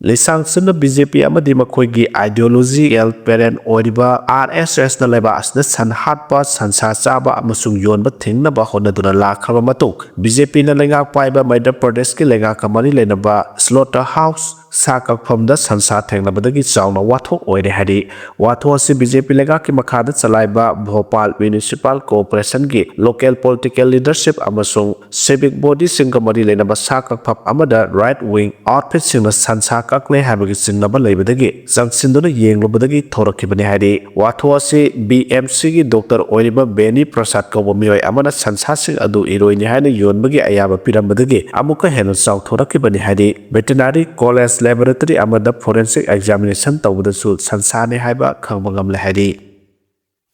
ꯂꯤꯁꯥꯡꯁꯤꯟꯅ B J P ꯑꯃꯗꯤ ꯃꯈꯣꯏꯒꯤ ideological parent ꯑꯣꯏꯔꯤꯕ R S Sꯅ ꯂꯩꯕꯥꯛ ꯑꯁꯤꯗ ꯁꯟ ꯍꯥꯠꯄ, ꯁꯟꯁꯥ ꯆꯥꯕ ꯑꯃꯁꯨꯡ ꯌꯣꯟꯕ ꯊꯤꯡꯅꯕ ꯍꯣꯠꯅꯗꯨꯅ ꯂꯥꯛꯈ꯭ꯔꯕ ꯃꯇꯨꯡ, B J Pꯅ ꯂꯩꯉꯥꯛ ꯄꯥꯏꯕ ꯃꯙ꯭ꯌ ꯄ꯭ꯔꯗꯦꯁꯀꯤ ꯂꯩꯉꯥꯛꯀ ꯃꯔꯤ ꯂꯩꯅꯕ slaughter house, ꯁꯥ ꯀꯛꯐꯝꯗ ꯁꯟꯁꯥ ꯊꯦꯡꯅꯕꯗꯒꯤ ꯆꯥꯎꯅ ꯋꯥꯊꯣꯛ ꯑꯣꯏꯔꯦ ꯍꯥꯏꯔꯤ꯫ ꯋꯥꯊꯣꯛ ꯑꯁꯤ B J P ꯂꯩꯉꯥꯛꯀꯤ ꯃꯈꯥꯗ ꯆꯂꯥꯏꯕ Bhopal Municipal Corporationꯒꯤ local political leadership ꯑꯃꯁꯨꯡ civic bodyꯁꯤꯡꯒ ꯃꯔꯤ ꯂꯩꯅꯕ ꯁꯥ ꯀꯛꯐꯝ ꯑꯃꯗ right wing outfitꯁꯤꯡꯅ ꯁꯟꯁꯥ ꯀꯛꯂꯦ ꯍꯥꯏꯕꯒꯤ ꯆꯤꯡꯅꯕ ꯂꯩꯕꯗꯒꯤ ꯆꯪꯁꯤꯟꯗꯨꯅ ꯌꯦꯡꯂꯨꯕꯗꯒꯤ ꯊꯣꯔꯛꯈꯤꯕꯅꯤ ꯍꯥꯏꯔꯤ꯫ ꯋꯥꯊꯣꯛ ꯑꯁꯤ B M Cꯒꯤ doctor ꯑꯣꯏꯔꯤꯕ ꯕꯦꯅꯤ ꯄ꯭ꯔꯁꯥꯗ ꯀꯧꯕ ꯃꯤꯑꯣꯏ ꯑꯃꯅ ꯁꯟꯁꯥꯁꯤꯡ ꯑꯗꯨ ꯏꯔꯣꯏꯅꯤ ꯍꯥꯏꯅ ꯌꯣꯟꯕꯒꯤ ꯑꯌꯥꯕ ꯄꯤꯔꯝꯕꯗꯒꯤ ꯑꯃꯨꯛꯀ ꯍꯦꯟꯅ ꯆꯥꯎꯊꯣꯔꯛꯈꯤꯕꯅꯤ ꯍꯥꯏꯔꯤ꯫ Veterinary College Laboratory ꯑꯃꯗ forensic examination ꯇꯧꯕꯗꯁꯨ ꯁꯟꯁꯥꯅꯤ ꯍꯥꯏꯕ ꯈꯪꯕ ꯉꯝꯂꯦ ꯍꯥꯏꯔꯤ꯫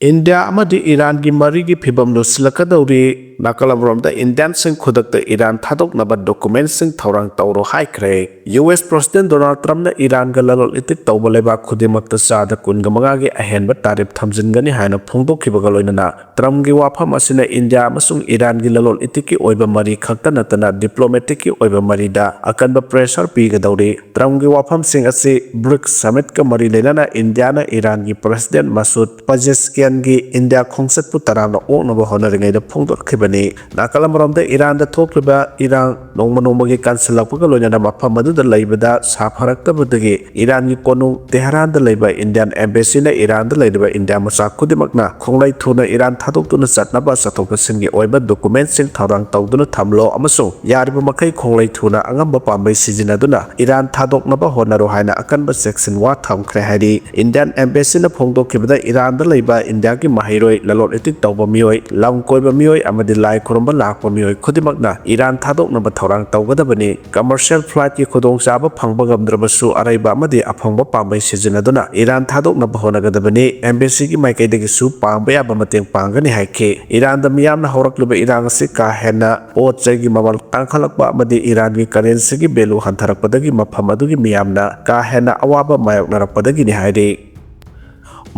ꯏꯟꯗꯤꯌꯥ ꯑꯃꯗꯤ ꯏꯔꯥꯟꯒꯤ ꯃꯔꯤꯒꯤ ꯐꯤꯕꯝ ꯂꯨꯁꯤꯜꯂꯛꯀꯗꯧꯔꯤ꯫ ꯅꯥꯀꯜ ꯑꯃꯔꯣꯝꯗ ꯏꯟꯗꯤꯌꯟꯁꯤꯡ ꯈꯨꯗꯛꯇ ꯏꯔꯥꯟ ꯊꯥꯗꯣꯛꯅꯕ ꯗꯣꯀꯨꯃꯦꯟꯁꯤꯡ ꯊꯧꯔꯥꯡ ꯇꯧꯔꯣ ꯍꯥꯏꯈ꯭ꯔꯦ꯫ ꯌꯨ ꯑꯦꯁ ꯄ꯭ꯔꯦꯁꯤꯗꯦꯟ ꯗꯣꯅꯥꯜꯗ ꯇ꯭ꯔꯝꯞꯅ ꯏꯔꯥꯟꯒ ꯂꯂꯣꯟ ꯏꯇꯤꯛ ꯇꯧꯕ ꯂꯩꯕꯥꯛ ꯈꯨꯗꯤꯡꯃꯛꯇ ꯆꯥꯗ ꯀꯨꯟꯒ ꯃꯉꯥꯒꯤ ꯑꯍꯦꯟꯕ ꯇꯥꯔꯤꯐ ꯊꯝꯖꯤꯟꯒꯅꯤ ꯍꯥꯏꯅ ꯐꯣꯡꯗꯣꯛꯈꯤꯕꯒ ꯂꯣꯏꯅꯅ ꯇ꯭ꯔꯝꯞꯀꯤ ꯋꯥꯐꯝ ꯑꯁꯤꯅ ꯏꯟꯗꯤꯌꯥ ꯑꯃꯁꯨꯡ ꯏꯔꯥꯟꯒꯤ ꯂꯂꯣꯟ ꯏꯇꯤꯛꯀꯤ ꯑꯣꯏꯕ ꯃꯔꯤ ꯈꯛꯇ ꯅꯠꯇꯅ ꯗꯤꯄ꯭ꯂꯣꯃꯦꯇꯤꯛꯀꯤ ꯑꯣꯏꯕ ꯃꯔꯤꯗ ꯑꯀꯟꯕ ꯄ꯭ꯔꯦꯁꯔ ꯄꯤꯒꯗꯧꯔꯤ꯫ ꯇ꯭ꯔꯝꯞꯀꯤ ꯋꯥꯐꯝꯁꯤꯡ ꯑꯁꯤ ꯕ꯭ꯔꯤꯛꯁ ꯁꯃꯤꯠꯀ ꯃꯔꯤ ꯂꯩꯅꯅ ꯏꯟꯗꯤꯌꯥꯅ ꯏꯔꯥꯟꯒꯤ ꯄ꯭ꯔꯦꯁꯤꯗꯦꯟ ꯃꯁꯨꯗ ꯄꯖꯦꯁꯀꯤꯌꯥꯟꯒꯤ ꯏꯟꯗꯤꯌꯥ ꯈꯣꯡꯆꯠꯄꯨ ꯇꯔꯥꯝꯅ ꯑꯣꯛꯅꯕ ꯍꯣꯠꯅꯔꯤꯉꯩꯗ ꯐꯣꯡꯗꯣꯛꯈꯤꯕꯅꯤ꯫ ꯅꯥꯀꯜ ꯑꯃꯔꯣꯝꯗ ꯏꯔꯥꯟꯗ ꯊꯣꯛꯂꯤꯕ ꯏꯔꯥꯡ ꯅꯣꯡꯃ ꯅꯣꯡꯃꯒꯤ ꯀꯟꯁꯤꯜꯂꯛꯄꯒ ꯂꯣꯏꯅꯅ ꯃꯐꯝ ꯑꯗꯨꯗ ꯂꯩꯕꯗ ꯁꯥꯐꯔꯛꯇꯕꯗꯒꯤ ꯏꯔꯥꯟꯒꯤ ꯀꯣꯅꯨꯡ ꯇꯦꯍꯔꯥꯟꯗ ꯂꯩꯕ ꯏꯟꯗꯤꯌꯟ ꯑꯦꯝꯕꯦꯁꯤꯅ ꯏꯔꯥꯟꯗ ꯂꯩꯔꯤꯕ ꯏꯟꯗꯤꯌꯥ ꯃꯆꯥ ꯈꯨꯗꯤꯡꯃꯛꯅ ꯈꯣꯡꯂꯩ ꯊꯨꯅ ꯏꯔꯥꯟ ꯊꯥꯗꯣꯛꯇꯨꯅ ꯆꯠꯅꯕ ꯆꯠꯊꯣꯛ ꯆꯠꯁꯤꯟꯒꯤ ꯑꯣꯏꯕ ꯗꯣꯀꯨꯃꯦꯟꯁꯤꯡ ꯊꯧꯔꯥꯡ ꯇꯧꯗꯨꯅ ꯊꯝꯂꯣ ꯑꯃꯁꯨꯡ ꯌꯥꯔꯤꯕ ꯃꯈꯩ ꯈꯣꯡꯂꯩ ꯊꯨꯅ ꯑꯉꯝꯕ ꯄꯥꯝꯕꯩ ꯁꯤꯖꯤꯟꯅꯗꯨꯅ ꯏꯔꯥꯟ ꯊꯥꯗꯣꯛꯅꯕ ꯍꯣꯠꯅꯔꯣ ꯍꯥꯏꯅ ꯑꯀꯟꯕ ꯆꯦꯛꯁꯤꯟ ꯋꯥ ꯊꯝꯈ꯭ꯔꯦ ꯍꯥꯏꯔꯤ꯫ ꯏꯟꯗꯤꯌꯟ ꯑꯦꯝꯕꯦꯁꯤꯅ ꯐꯣꯡꯗꯣꯛꯈꯤꯕꯗ ꯏꯔꯥꯟꯗ ꯂꯩꯕ ꯏꯟꯗꯤꯌꯥꯒꯤ ꯃꯍꯩꯔꯣꯏ, ꯂꯂꯣꯟ ꯏꯇꯤꯛ ꯇꯧꯕ ꯃꯤꯑꯣꯏ, ꯂꯝ ꯀꯣꯏꯕ ꯃꯤꯑꯣꯏ ꯑꯃꯗꯤ ꯂꯥꯏ ꯈꯨꯔꯨꯝꯕ ꯂꯥꯛꯄ ꯃꯤꯑꯣꯏ ꯈꯨꯗꯤꯡꯃꯛꯅ ꯏꯔꯥꯟ ꯊꯥꯗꯣꯛꯅꯕ ꯊꯧꯔꯥꯡ ꯇꯧꯒꯗꯕꯅꯤ꯫ ꯀꯃꯔꯁꯤꯌꯦꯜ ꯐ꯭ꯂꯥꯏꯠꯀꯤ ꯈꯨꯗꯣꯡꯆꯥꯕ ꯐꯪꯕ ꯉꯝꯗ꯭ꯔꯕꯁꯨ ꯑꯔꯩꯕ ꯑꯃꯗꯤ ꯑꯐꯪꯕ ꯄꯥꯝꯕꯩ ꯁꯤꯖꯤꯟꯅꯗꯨꯅ ꯏꯔꯥꯟ ꯊꯥꯗꯣꯛꯅꯕ ꯍꯣꯠꯅꯒꯗꯕꯅꯤ꯫ ꯑꯦꯝꯕꯦꯁꯤꯒꯤ ꯃꯥꯏꯀꯩꯗꯒꯤꯁꯨ ꯄꯥꯡꯕ ꯌꯥꯕ ꯃꯇꯦꯡ ꯄꯥꯡꯒꯅꯤ ꯍꯥꯏꯈꯤ꯫ ꯏꯔꯥꯟꯗ ꯃꯤꯌꯥꯝꯅ ꯍꯧꯔꯛꯂꯤꯕ ꯏꯔꯥꯡ ꯑꯁꯤ ꯀꯥ ꯍꯦꯟꯅ ꯄꯣꯠ ꯆꯩꯒꯤ ꯃꯃꯜ ꯇꯥꯡꯈꯠꯂꯛꯄ ꯑꯃꯗꯤ ꯏꯔꯥꯟꯒꯤ ꯀꯔꯦꯟꯁꯤꯒꯤ ꯚꯦꯂꯨ ꯍꯟꯊꯔꯛꯄꯗꯒꯤ ꯃꯐꯝ ꯑꯗꯨꯒꯤ ꯃꯤꯌꯥꯝꯅ ꯀꯥ ꯍꯦꯟꯅ ꯑꯋꯥꯕ ꯃꯥꯌꯣꯛꯅꯔꯛꯄꯗꯒꯤꯅꯤ ꯍꯥꯏꯔꯤ꯫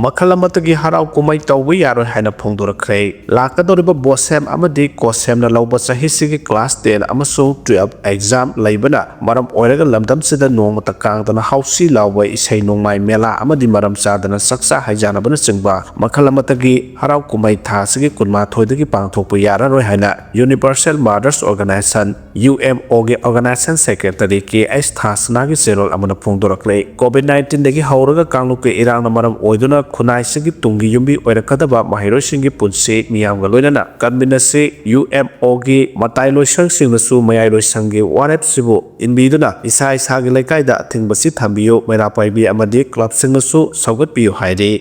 ꯃꯈꯜ ꯑꯃꯠꯇꯒꯤ ꯍꯔꯥꯎ ꯀꯨꯝꯍꯩ ꯇꯧꯕ ꯌꯥꯔꯣꯏ ꯍꯥꯏꯅ ꯐꯣꯡꯗꯣꯔꯛꯈ꯭ꯔꯦ꯫ ꯂꯥꯛꯀꯗꯧꯔꯤꯕ ꯕꯣꯁꯦꯝ ꯑꯃꯗꯤ ꯀꯣꯁꯦꯝꯅ ꯂꯧꯕ ꯆꯍꯤꯁꯤꯒꯤ ꯀ꯭ꯂꯥꯁ ꯇꯦꯟ ꯑꯃꯁꯨꯡ ꯇꯨꯌꯦꯜꯐ ꯑꯦꯛꯖꯥꯝ ꯂꯩꯕꯅ ꯃꯔꯝ ꯑꯣꯏꯔꯒ ꯂꯝꯗꯝꯁꯤꯗ ꯅꯣꯡꯃꯇ ꯀꯥꯡꯗꯅ ꯍꯥꯎꯁꯤ ꯂꯥꯎꯕ ꯏꯁꯩ ꯅꯣꯡꯃꯥꯏ ꯃꯦꯂꯥ ꯑꯃꯗꯤ ꯃꯔꯝ ꯆꯥꯗꯅ ꯆꯥꯛꯆꯥ ꯍꯩꯖꯥꯟꯅꯕꯅꯆꯤꯡꯕ ꯃꯈꯜ ꯑꯃꯠꯇꯒꯤ ꯍꯔꯥꯎ ꯀꯨꯝꯍꯩ ꯊꯥ ꯑꯁꯤꯒꯤ ꯀꯨꯟꯃꯥꯊꯣꯏꯗꯒꯤ ꯄꯥꯡꯊꯣꯛꯄ ꯌꯥꯔꯔꯣꯏ ꯍꯥꯏꯅ ꯌꯨꯅꯤꯚꯔꯁꯦꯜ ꯃꯥꯔꯇꯔꯁ ꯑꯣꯔꯒꯅꯥꯏꯖꯦꯁꯟ, ꯌꯨ ꯑꯦꯝ ꯑꯣꯒꯤ ꯑꯣꯔꯒꯅꯥꯏꯖꯦꯁꯟ ꯁꯦꯀ꯭ꯔꯦꯇꯔꯤ ꯀꯦ ꯑꯩꯆ ꯊꯥꯁꯅꯥꯒꯤ ꯆꯦꯔꯣꯜ ꯑꯃꯅ ꯐꯣꯡꯗꯣꯔꯛꯂꯦ꯫ ꯀꯣꯚꯤꯗ ꯅꯥꯏꯟꯇꯤꯟꯗꯒꯤ ꯍꯧꯔꯒ ꯀꯥꯡꯂꯨꯞꯀꯤ ꯏꯔꯥꯡꯅ ꯃꯔꯝ ꯑꯣꯏꯗꯨꯅ ꯈꯨꯟꯅꯥꯏꯁꯤꯒꯤ ꯇꯨꯡꯒꯤ ꯌꯨꯝꯕꯤ ꯑꯣꯏꯔꯛꯀꯗꯕ ꯃꯍꯩꯔꯣꯏꯁꯤꯡꯒꯤ ꯄꯨꯟꯁꯤ ꯃꯤꯌꯥꯝꯒ ꯂꯣꯏꯅꯅ ꯀꯟꯃꯤꯟꯅꯁꯤ꯫ ꯌꯨ ꯑꯦꯝ ꯑꯣꯒꯤ ꯃꯇꯥꯏ ꯂꯣꯏꯁꯪꯁꯤꯡꯅꯁꯨ ꯃꯌꯥꯏ ꯂꯣꯏꯁꯪꯒꯤ ꯋꯥꯔꯦꯞꯁꯤꯕꯨ ꯏꯟꯕꯤꯗꯨꯅ ꯏꯁꯥ ꯏꯁꯥꯒꯤ ꯂꯩꯀꯥꯏꯗ ꯑꯊꯤꯡꯕꯁꯤ ꯊꯝꯕꯤꯌꯨ, ꯃꯩꯔꯥ ꯄꯥꯏꯕꯤ ꯑꯃꯗꯤ ꯀ꯭ꯂꯕꯁꯤꯡꯅꯁꯨ ꯁꯧꯒꯠꯄꯤꯌꯨ ꯍꯥꯏꯔꯤ꯫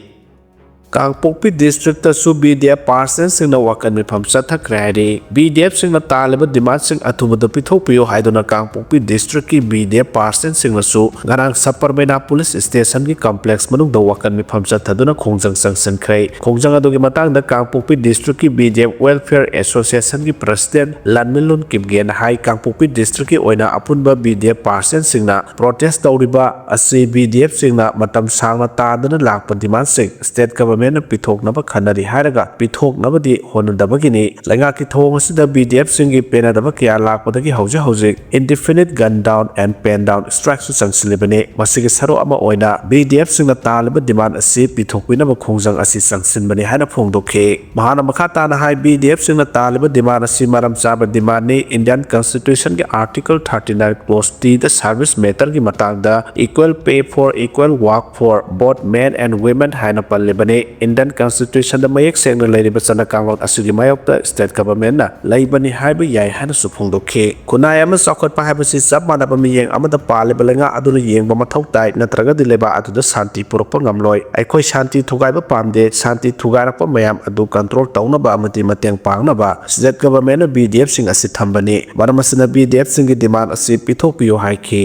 ꯀꯥꯡꯄꯣꯛꯄꯤ ꯗꯤꯁꯇ꯭ꯔꯤꯛꯇꯁꯨ ꯕꯤ ꯗꯤ ꯑꯦꯐ ꯄꯥꯔꯁꯟꯁꯤꯡꯅ ꯋꯥꯀꯠ ꯃꯤꯐꯝ ꯆꯠꯊꯈ꯭ꯔꯦ ꯍꯥꯏꯔꯤ꯫ ꯕꯤ ꯗꯤ ꯑꯦꯐꯁꯤꯡꯅ ꯇꯥꯜꯂꯤꯕ ꯗꯤꯃꯥꯟꯁꯤꯡ ꯑꯊꯨꯕꯗ ꯄꯤꯊꯣꯛꯄꯤꯌꯨ ꯍꯥꯏꯗꯨꯅ ꯀꯥꯡꯄꯣꯛꯄꯤ ꯗꯤꯁꯇ꯭ꯔꯤꯛꯀꯤ ꯕꯤ ꯗꯤ ꯑꯦꯐ ꯄꯥꯔꯁꯟꯁꯤꯡꯅꯁꯨ ꯉꯔꯥꯡ ꯁꯄꯔꯃꯦꯅꯥ ꯄꯨꯂꯤꯁ ꯁ꯭ꯇꯦꯁꯟꯒꯤ ꯀꯝꯄ꯭ꯂꯦꯛꯁ ꯃꯅꯨꯡꯗ ꯋꯥꯀꯠ ꯃꯤꯐꯝ ꯆꯠꯊꯗꯨꯅ ꯈꯣꯡꯖꯪ ꯆꯪꯁꯤꯟꯈ꯭ꯔꯦ꯫ ꯈꯣꯡꯖꯪ ꯑꯗꯨꯒꯤ ꯃꯇꯥꯡꯗ ꯀꯥꯡꯄꯣꯛꯄꯤ ꯗꯤꯁꯇ꯭ꯔꯤꯛꯀꯤ ꯕꯤ ꯗꯤ ꯑꯦꯐ ꯋꯦꯜꯐꯤꯌꯔ ꯑꯦꯁꯣꯁꯤꯌꯦꯁꯟꯒꯤ ꯄ꯭ꯔꯁꯤꯗꯦꯟ ꯂꯥꯟꯃꯤꯂꯣꯟ ꯀꯤꯝꯒꯦꯅ ꯍꯥꯏ, ꯀꯥꯡꯄꯣꯛꯄꯤ ꯗꯤꯁꯇ꯭ꯔꯤꯛꯀꯤ ꯑꯣꯏꯅ ꯑꯄꯨꯟꯕ ꯕꯤ ꯗꯤ ꯑꯦꯐ ꯄꯥꯔꯁꯟꯁꯤꯡꯅ ꯄ꯭ꯔꯣꯇꯦꯁ ꯇꯧꯔꯤꯕ ꯑꯁꯤ ꯕꯤ ꯗꯤ ꯑꯦꯐꯁꯤꯡꯅ ꯃꯇꯝ ꯁꯥꯡꯅ ꯇꯥꯗꯅ ꯂꯥꯛꯄ ꯗꯤꯃꯥꯟꯁꯤꯡ ꯁ꯭ꯇꯦꯠ ꯒꯚꯔꯟꯃꯦꯟꯠꯅ ꯄꯤꯊꯣꯛꯅꯕ ꯈꯟꯅꯔꯤ ꯍꯥꯏꯔꯒ ꯄꯤꯊꯣꯛꯅꯕꯗꯤ ꯍꯣꯠꯅꯗꯕꯒꯤꯅꯤ꯫ ꯂꯩꯉꯥꯛꯀꯤ ꯊꯧꯑꯣꯡ ꯑꯁꯤꯗ ꯕꯤ ꯗꯤ ꯑꯦꯐꯁꯤꯡꯒꯤ ꯄꯦꯟꯅꯗꯕ ꯀꯌꯥ ꯂꯥꯛꯄꯗꯒꯤ ꯍꯧꯖꯤꯛ ꯍꯧꯖꯤꯛ indefinite gun down and pen down strikeꯁꯨ ꯆꯪꯁꯤꯜꯂꯤꯕꯅꯤ꯫ ꯃꯁꯤꯒꯤ ꯁꯔꯨꯛ ꯑꯃ ꯑꯣꯏꯅ ꯕꯤ ꯗꯤ ꯑꯦꯐꯁꯤꯡꯅ ꯇꯥꯜꯂꯤꯕ ꯗꯤꯃꯥꯟ ꯑꯁꯤ ꯄꯤꯊꯣꯛꯄꯤꯅꯕ ꯈꯣꯡꯖꯪ ꯑꯁꯤ ꯆꯪꯁꯤꯟꯕꯅꯤ ꯍꯥꯏꯅ ꯐꯣꯡꯗꯣꯛꯈꯤ꯫ ꯃꯍꯥꯛꯅ ꯃꯈꯥ ꯇꯥꯅ ꯍꯥꯏ, ꯕꯤ ꯗꯤ ꯑꯦꯐꯁꯤꯡꯅ ꯇꯥꯜꯂꯤꯕ ꯗꯤꯃꯥꯟ ꯑꯁꯤ ꯃꯔꯝ ꯆꯥꯕ ꯗꯤꯃꯥꯟꯅꯤ꯫ ꯏꯟꯗꯤꯌꯟ ꯀꯟꯁꯇꯤꯇ꯭ꯌꯨꯁꯟꯒꯤ ꯑꯥꯔꯇꯤꯀꯜ thirty nine clause Tꯗ service matterꯒꯤ ꯃꯇꯥꯡꯗ equal pay for equal work for both men and women ꯍꯥꯏꯅ ꯄꯜꯂꯤꯕꯅꯤ꯫ ꯏꯟꯗꯤꯌꯟ ꯀꯟꯁꯇꯤꯇ꯭ꯌꯨꯁꯟꯗ ꯃꯌꯦꯛ ꯁꯦꯡꯅ ꯂꯩꯔꯤꯕ ꯆꯠꯅ ꯀꯥꯡꯂꯣꯟ ꯑꯁꯤꯒꯤ ꯃꯥꯌꯣꯛꯇ ꯁ꯭ꯇꯦꯠ ꯒꯚꯔꯟꯃꯦꯟꯠꯅ ꯂꯩꯕꯅꯤ ꯍꯥꯏꯕ ꯌꯥꯏ ꯍꯥꯏꯅꯁꯨ ꯐꯣꯡꯗꯣꯛꯈꯤ꯫ ꯈꯨꯟꯅꯥꯏ ꯑꯃ ꯆꯥꯎꯈꯠꯄ ꯍꯥꯏꯕꯁꯤ ꯆꯞ ꯃꯥꯟꯅꯕ ꯃꯤꯠꯌꯦꯡ ꯑꯃꯗ ꯄꯥꯜꯂꯤꯕ ꯂꯩꯉꯥꯛ ꯑꯗꯨꯅ ꯌꯦꯡꯕ ꯃꯊꯧ ꯇꯥꯏ, ꯅꯠꯇ꯭ꯔꯒꯗꯤ ꯂꯩꯕꯥꯛ ꯑꯗꯨꯗ ꯁꯥꯟꯇꯤ ꯄꯨꯔꯛꯄ ꯉꯝꯂꯣꯏ꯫ ꯑꯩꯈꯣꯏ ꯁꯥꯟꯇꯤ ꯊꯨꯒꯥꯏꯕ ꯄꯥꯝꯗꯦ꯫ ꯁꯥꯟꯇꯤ ꯊꯨꯒꯥꯏꯔꯛꯄ ꯃꯌꯥꯝ ꯑꯗꯨ ꯀꯟꯇ꯭ꯔꯣꯜ ꯇꯧꯅꯕ ꯑꯃꯗꯤ ꯃꯇꯦꯡ ꯄꯥꯡꯅꯕ ꯁ꯭ꯇꯦꯠ ꯒꯚꯔꯟꯃꯦꯟꯠꯅ ꯕꯤ ꯗꯤ ꯑꯦꯐꯁꯤꯡ ꯑꯁꯤ ꯊꯝꯕꯅꯤ꯫ ꯃꯔꯝ ꯑꯁꯤꯅ ꯕꯤ ꯗꯤ ꯑꯦꯐꯁꯤꯡꯒꯤ ꯗꯤꯃꯥꯟ ꯑꯁꯤ ꯄꯤꯊꯣꯛꯄꯤꯌꯨ ꯍꯥꯏꯈꯤ꯫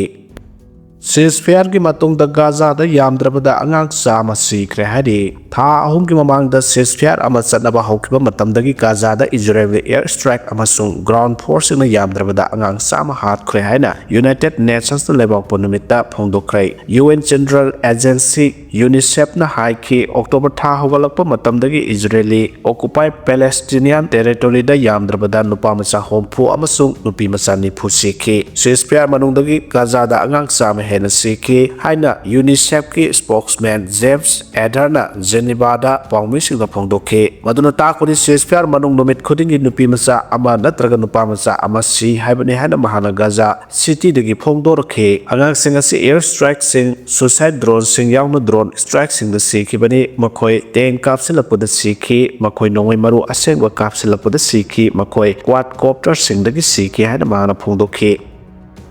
ꯁꯤꯖꯐꯤꯌꯥꯔꯒꯤ ꯃꯇꯨꯡꯗ ꯒꯥꯖꯥꯗ ꯌꯥꯝꯗ꯭ꯔꯕꯗ ꯑꯉꯥꯡ ꯆꯥꯝꯃ ꯁꯤꯈ꯭ꯔꯦ ꯍꯥꯏꯔꯤ꯫ ꯊꯥ ꯑꯍꯨꯝꯒꯤ ꯃꯃꯥꯡꯗ ꯁꯤꯖꯐꯤꯌꯥꯔ ꯑꯃ ꯆꯠꯅꯕ ꯍꯧꯈꯤꯕ ꯃꯇꯝꯗꯒꯤ ꯒꯥꯖꯥꯗ ꯏꯖꯔꯦꯜꯒꯤ ꯑꯦꯌꯔ ꯁ꯭ꯇ꯭ꯔꯥꯏꯛ ꯑꯃꯁꯨꯡ ꯒ꯭ꯔꯥꯎꯟ ꯐꯣꯔꯁꯁꯤꯡꯅ ꯌꯥꯝꯗ꯭ꯔꯕꯗ ꯑꯉꯥꯡ ꯆꯥꯝꯃ ꯍꯥꯠꯈ꯭ꯔꯦ ꯍꯥꯏꯅ ꯌꯨꯅꯥꯏꯇꯦꯗ ꯅꯦꯁꯟꯁꯅ ꯂꯩꯕꯥꯛꯄꯨ ꯅꯨꯃꯤꯠꯇ ꯐꯣꯡꯗꯣꯛꯈ꯭ꯔꯦ꯫ ꯌꯨ ꯑꯦꯟ ꯆꯦꯟꯇ꯭ꯔꯦꯜ ꯑꯦꯖꯦꯟꯁꯤ ꯌꯨꯅꯤꯁꯦꯐꯅ ꯍꯥꯏꯈꯤ, ꯑꯣꯛꯇꯣꯕꯔ ꯊꯥ ꯍꯧꯒꯠꯂꯛꯄ ꯃꯇꯝꯗꯒꯤ ꯏꯖꯔꯦꯂꯤ ꯑꯣꯀꯨꯄꯥꯏ ꯄꯦꯂꯦꯁꯇꯤꯅꯤꯌꯥꯟ ꯇꯦꯔꯤꯇꯣꯔꯤꯗ ꯌꯥꯝꯗ꯭ꯔꯕꯗ ꯅꯨꯄꯥ ꯃꯆꯥ ꯍꯨꯝꯐꯨ ꯑꯃꯁꯨꯡ ꯅꯨꯄꯤ ꯃꯆꯥ ꯅꯤꯐꯨ ꯁꯤꯈꯤ꯫ ꯁꯤꯖꯐꯤꯌꯥꯔ ꯃꯅꯨꯡꯗꯒꯤ ꯒꯥꯖꯥꯗ ꯑꯉꯥꯡ ꯆꯥꯝꯃ ꯍꯦꯟꯅ ꯁꯤꯈꯤ ꯍꯥꯏꯅ ꯌꯨꯅꯤꯁꯦꯐꯀꯤ ꯁ꯭ꯄꯣꯛꯁꯃꯦꯟ ꯖꯦꯝꯁ ꯑꯦꯗꯔꯅ ꯖꯦꯅꯤꯕꯥꯗ ꯄꯥꯎꯃꯤꯁꯤꯡꯗ ꯐꯣꯡꯗꯣꯛꯈꯤ꯫ ꯃꯗꯨꯅ ꯇꯥꯛꯄꯗꯤ ꯁꯤꯖꯐꯤꯌꯥꯔ ꯃꯅꯨꯡ ꯅꯨꯃꯤꯠ ꯈꯨꯗꯤꯡꯒꯤ ꯅꯨꯄꯤ ꯃꯆꯥ ꯑꯃ ꯅꯠꯇ꯭ꯔꯒ ꯅꯨꯄꯥ ꯃꯆꯥ ꯑꯃ ꯁꯤ ꯍꯥꯏꯕꯅꯤ ꯍꯥꯏꯅ ꯃꯍꯥꯛꯅ ꯒꯥꯖꯥ ꯁꯤꯇꯤꯗꯒꯤ ꯐꯣꯡꯗꯣꯔꯛꯈꯤ꯫ ꯑꯉꯥꯡꯁꯤꯡ ꯑꯁꯤ ꯑꯦꯌꯔ ꯁ꯭ꯇ꯭ꯔꯥꯏꯛꯁꯤꯡ, ꯁꯨꯏꯁꯥꯏꯗ ꯗ꯭ꯔꯣꯟꯁꯤꯡ ꯌꯥꯎꯅ ꯗ꯭ꯔꯣꯟ ꯁ꯭ꯇ꯭ꯔꯥꯏꯛꯁꯤꯡꯗ ꯁꯤꯈꯤꯕꯅꯤ꯫ ꯃꯈꯣꯏ ꯇꯦꯡ ꯀꯥꯞꯁꯤꯜꯂꯛꯄꯗ ꯁꯤꯈꯤ꯫ ꯃꯈꯣꯏ ꯅꯣꯡꯃꯩ ꯃꯔꯨ ꯑꯁꯦꯡꯕ ꯀꯥꯞꯁꯤꯜꯂꯛꯄꯗ ꯁꯤꯈꯤ꯫ ꯃꯈꯣꯏ ꯀ꯭ꯋꯥꯗ ꯀꯣꯞꯇꯔꯁꯤꯡꯗꯒꯤ ꯁꯤꯈꯤ ꯍꯥꯏꯅ ꯃꯍꯥꯛꯅ ꯐꯣꯡꯗꯣꯛꯈꯤ꯫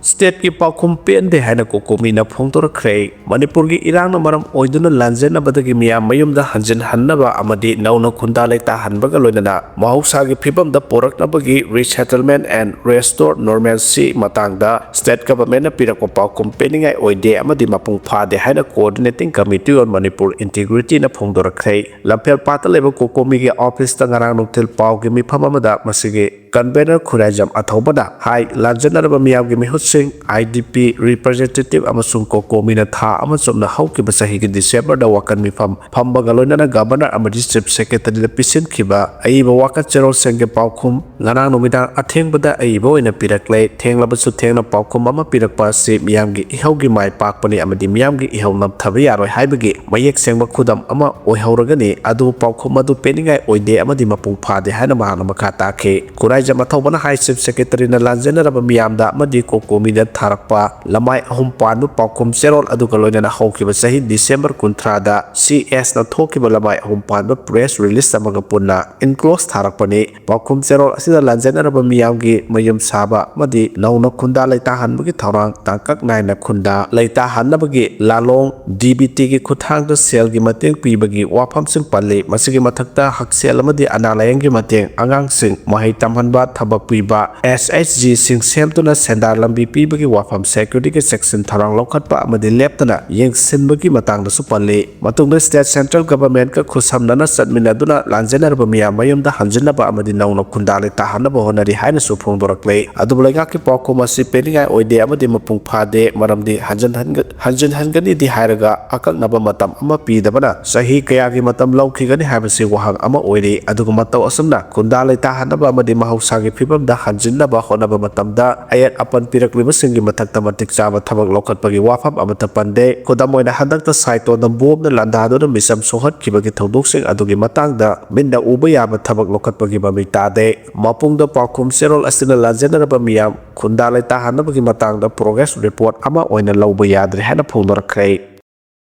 ꯁ꯭ꯇꯦꯠꯀꯤ ꯄꯥꯎꯈꯨꯝ ꯄꯦꯟꯗꯦ ꯍꯥꯏꯅ ꯀꯣꯀꯣꯃꯤꯅ ꯐꯣꯡꯗꯣꯔꯛꯈ꯭ꯔꯦ꯫ ꯃꯅꯤꯄꯨꯔꯒꯤ ꯏꯔꯥꯡꯅ ꯃꯔꯝ ꯑꯣꯏꯗꯨꯅ ꯂꯥꯟꯖꯦꯟꯅꯕꯗꯒꯤ ꯃꯤꯌꯥꯝ ꯃꯌꯨꯝꯗ ꯍꯟꯖꯤꯟꯍꯟꯅꯕ ꯑꯃꯗꯤ ꯅꯧꯅ ꯈꯨꯟꯗꯥ ꯂꯩꯇꯥꯍꯟꯕꯒ ꯂꯣꯏꯅꯅ ꯃꯍꯧꯁꯥꯒꯤ ꯐꯤꯕꯝꯗ ꯄꯨꯔꯛꯅꯕꯒꯤ Resettlement and Restore Normalcy ꯃꯇꯥꯡꯗ state governmentꯅ ꯄꯤꯔꯛꯄ ꯄꯥꯎꯈꯨꯝ ꯄꯦꯟꯅꯤꯡꯉꯥꯏ ꯑꯣꯏꯗꯦ ꯑꯃꯗꯤ ꯃꯄꯨꯡ ꯐꯥꯗꯦ ꯍꯥꯏꯅ Coordinating Committee on Manipur Integrityꯅ ꯐꯣꯡꯗꯣꯔꯛꯈ꯭ꯔꯦ꯫ ꯂꯝꯐꯦꯜ ꯄꯥꯠꯇ ꯂꯩꯕ ꯀꯣꯀꯣꯃꯤꯒꯤ officeꯇ ꯉꯔꯥꯡ ꯅꯨꯡꯊꯤꯜ ꯄꯥꯎꯒꯤ ꯃꯤꯐꯝ ꯑꯃꯗ ꯃꯁꯤꯒꯤ convener ꯈꯨꯔꯥꯏꯖꯝ ꯑꯊꯧꯕꯅ ꯍꯥꯏ, ꯂꯥꯟꯖꯦꯟꯅꯔꯕ ꯃꯤꯌꯥꯝꯒꯤ ꯃꯤꯍꯨꯠꯁꯤꯡ, IDP representative ꯑꯃꯁꯨꯡ ꯀꯣꯀꯣꯃꯤꯅ ꯊꯥ ꯑꯃ ꯆꯨꯞꯅ ꯍꯧꯈꯤꯕ ꯆꯍꯤꯒꯤ Decemberꯗ ꯋꯥꯀꯟ ꯃꯤꯐꯝ ꯐꯝꯕꯒ ꯂꯣꯏꯅꯅ governor ꯑꯃꯗꯤ chief secretaryꯗ ꯄꯤꯁꯤꯟꯈꯤꯕ ꯑꯏꯕ ꯋꯥꯀꯠ ꯆꯦꯔꯣꯜꯁꯤꯡꯒꯤ ꯄꯥꯎꯈꯨꯝ ꯉꯔꯥꯡ ꯅꯨꯃꯤꯗꯥꯡ ꯑꯊꯦꯡꯕꯗ ꯑꯏꯕ ꯑꯣꯏꯅ ꯄꯤꯔꯛꯂꯦ꯫ ꯊꯦꯡꯂꯕꯁꯨ ꯊꯦꯡꯅ ꯄꯥꯎꯈꯨꯝ ꯑꯃ ꯄꯤꯔꯛꯄ ꯑꯁꯤ ꯃꯤꯌꯥꯝꯒꯤ ꯏꯍꯧꯒꯤ ꯃꯥꯏ ꯄꯥꯛꯄꯅꯤ ꯑꯃꯗꯤ ꯃꯤꯌꯥꯝꯒꯤ ꯏꯍꯧ ꯅꯝꯊꯕ ꯌꯥꯔꯣꯏ ꯍꯥꯏꯕꯒꯤ ꯃꯌꯦꯛ ꯁꯦꯡꯕ ꯈꯨꯗꯝ ꯑꯃ ꯑꯣꯏꯍꯧꯔꯒꯅꯤ꯫ ꯑꯗꯨꯕꯨ ꯄꯥꯎꯈꯨꯝ ꯑꯗꯨ ꯄꯦꯟꯅꯤꯡꯉꯥꯏ ꯑꯣꯏꯗꯦ ꯑꯃꯗꯤ ꯃꯄꯨꯡ ꯐꯥꯗꯦ ꯍꯥꯏꯅ ꯃꯍꯥꯛꯅ ꯃꯈꯥ ꯇꯥꯈꯤ꯫ ꯈꯨꯔꯥꯏꯖꯝ ꯑꯊꯧꯕꯅ ꯍꯥꯏ, chief secretaryꯅ ꯂꯥꯟꯖꯦꯟꯅꯔꯕ ꯃꯤꯌꯥꯝꯗ ꯑꯃꯗꯤ ꯀꯣꯀꯣꯃꯤꯗ ꯊꯥꯔꯛꯄ ꯂꯃꯥꯏ ꯑꯍꯨꯝ ꯄꯥꯟꯕ ꯄꯥꯎꯈꯨꯝ ꯆꯦꯔꯣꯜ ꯑꯗꯨꯒ ꯂꯣꯏꯅꯅ ꯍꯧꯈꯤꯕ ꯆꯍꯤ December ꯀꯨꯟꯊ꯭ꯔꯥꯗ CSꯅ ꯊꯣꯛꯈꯤꯕ ꯂꯃꯥꯏ ꯑꯍꯨꯝ ꯄꯥꯟꯕ press release ꯑꯃꯒ ꯄꯨꯟꯅ enclose ꯊꯥꯔꯛꯄꯅꯤ꯫ ꯄꯥꯎꯈꯨꯝ ꯆꯦꯔꯣꯜ ꯑꯁꯤꯗ ꯂꯥꯟꯖꯦꯟꯅꯔꯕ ꯃꯤꯌꯥꯝꯒꯤ ꯃꯌꯨꯝ ꯁꯥꯕ ꯑꯃꯗꯤ ꯅꯧꯅ ꯈꯨꯟꯗꯥ ꯂꯩꯇꯥꯍꯟꯕꯒꯤ ꯊꯧꯔꯥꯡ ꯇꯥꯡꯀꯛ ꯅꯥꯏꯅ ꯈꯨꯟꯗꯥ ꯂꯩꯇꯥꯍꯟꯅꯕꯒꯤ ꯂꯥꯂꯣꯡ DBTꯒꯤ ꯈꯨꯠꯊꯥꯡꯗ ꯁꯦꯜꯒꯤ ꯃꯇꯦꯡ ꯄꯤꯕꯒꯤ ꯋꯥꯐꯝꯁꯤꯡ ꯄꯜꯂꯤ꯫ ꯃꯁꯤꯒꯤ ꯃꯊꯛꯇ ꯍꯛꯁꯦꯜ ꯑꯃꯗꯤ ꯑꯅꯥ ꯂꯥꯌꯦꯡꯒꯤ ꯃꯇꯦꯡ, ꯑꯉꯥꯡꯁꯤꯡ ꯃꯍꯩ ꯇꯝꯍꯟꯕ, ꯊꯕꯛ ꯄꯤꯕ, SHGꯁꯤꯡ ꯁꯦꯝꯗꯨꯅ ꯁꯦꯟꯗꯥꯟ ꯂꯝꯕꯤ ꯄꯤꯕꯒꯤ ꯋꯥꯐꯝ, securityꯒꯤ ꯆꯦꯛꯁꯤꯟ ꯊꯧꯔꯥꯡ ꯂꯧꯈꯠꯄ ꯑꯃꯗꯤ ꯂꯦꯞꯇꯅ ꯌꯦꯡꯁꯤꯟꯕꯒꯤ ꯃꯇꯥꯡꯗꯁꯨ ꯄꯜꯂꯤ꯫ ꯃꯇꯨꯡꯗ state central governmentꯀ ꯈꯨꯠꯁꯝꯅꯅ ꯆꯠꯃꯤꯟꯅꯗꯨꯅ ꯂꯥꯟꯖꯦꯟꯅꯔꯕ ꯃꯤꯌꯥꯝ ꯃꯌꯨꯝꯗ ꯍꯟꯖꯤꯟꯅꯕ ꯑꯃꯗꯤ ꯅꯧꯅ ꯈꯨꯟꯗꯥ ꯂꯩꯇꯥꯍꯟꯅꯕ ꯍꯣꯠꯅꯔꯤ ꯍꯥꯏꯅꯁꯨ ꯐꯣꯡꯗꯣꯔꯛꯂꯦ꯫ ꯑꯗꯨꯕꯨ ꯂꯩꯉꯥꯛꯀꯤ ꯄꯥꯎꯈꯨꯝ ꯑꯁꯤ ꯄꯦꯟꯅꯤꯡꯉꯥꯏ ꯑꯣꯏꯗꯦ ꯑꯃꯗꯤ ꯃꯄꯨꯡ ꯐꯥꯗꯦ, ꯃꯔꯝꯗꯤ ꯍꯟꯖꯤꯟꯍꯟꯒ-, ꯍꯟꯖꯤꯟꯍꯟꯒꯅꯤꯗꯤ ꯍꯥꯏꯔꯒ ꯑꯀꯛꯅꯕ ꯃꯇꯝ ꯑꯃ ꯄꯤꯗꯕꯅ ꯆꯍꯤ ꯀꯌꯥꯒꯤ ꯃꯇꯝ ꯂꯧꯈꯤꯒꯅꯤ ꯍꯥꯏꯕꯁꯤ ꯋꯥꯍꯪ ꯑꯃ ꯑꯣꯏꯔꯤ꯫ ꯑꯗꯨꯒ ꯃꯇꯧ ꯑꯁꯨꯝꯅ ꯈꯨꯟꯗꯥ ꯂꯩꯇꯥꯍꯟꯅꯕ ꯑꯃꯗꯤ ꯃꯍꯧꯁꯥꯒꯤ ꯐꯤꯕꯝꯗ ꯍꯟꯖꯤꯟꯅꯕ ꯍꯣꯠꯅꯕ ꯃꯇꯝꯗ ꯑꯌꯦꯠ ꯑꯄꯟ ꯄꯤꯔꯛꯂꯤꯕꯁꯤꯡꯒꯤ ꯃꯊꯛꯇ ꯃꯇꯤꯛ ꯆꯥꯕ ꯊꯕꯛ ꯂꯧꯈꯠꯄꯒꯤ ꯋꯥꯐꯝ ꯑꯃꯠꯇ ꯄꯟꯗꯦ꯫ ꯈꯨꯗꯝ ꯑꯣꯏꯅ, ꯍꯟꯗꯛꯇ ꯁꯥꯏꯇꯣꯟꯅ ꯕꯣꯝꯅ ꯂꯥꯟꯗꯥꯗꯨꯅ ꯃꯤꯆꯝ ꯁꯣꯛꯍꯟꯈꯤꯕꯒꯤ ꯊꯧꯗꯣꯛꯁꯤꯡ ꯑꯗꯨꯒꯤ ꯃꯇꯥꯡꯗ ꯃꯤꯠꯅ ꯎꯕ ꯌꯥꯕ ꯊꯕꯛ ꯂꯧꯈꯠꯄꯒꯤ ꯃꯃꯤ ꯇꯥꯗꯦ꯫ ꯃꯄꯨꯡꯗ ꯄꯥꯎꯈꯨꯝ ꯆꯦꯔꯣꯜ ꯑꯁꯤꯅ ꯂꯥꯟꯖꯦꯟꯅꯔꯕ ꯃꯤꯌꯥꯝ ꯈꯨꯟꯗꯥ ꯂꯩꯇꯥꯍꯟꯅꯕꯒꯤ ꯃꯇꯥꯡꯗ progress report ꯑꯃ ꯑꯣꯏꯅ ꯂꯧꯕ ꯌꯥꯗ꯭ꯔꯦ ꯍꯥꯏꯅ ꯐꯣꯡꯗꯣꯔꯛꯈ꯭ꯔꯦ꯫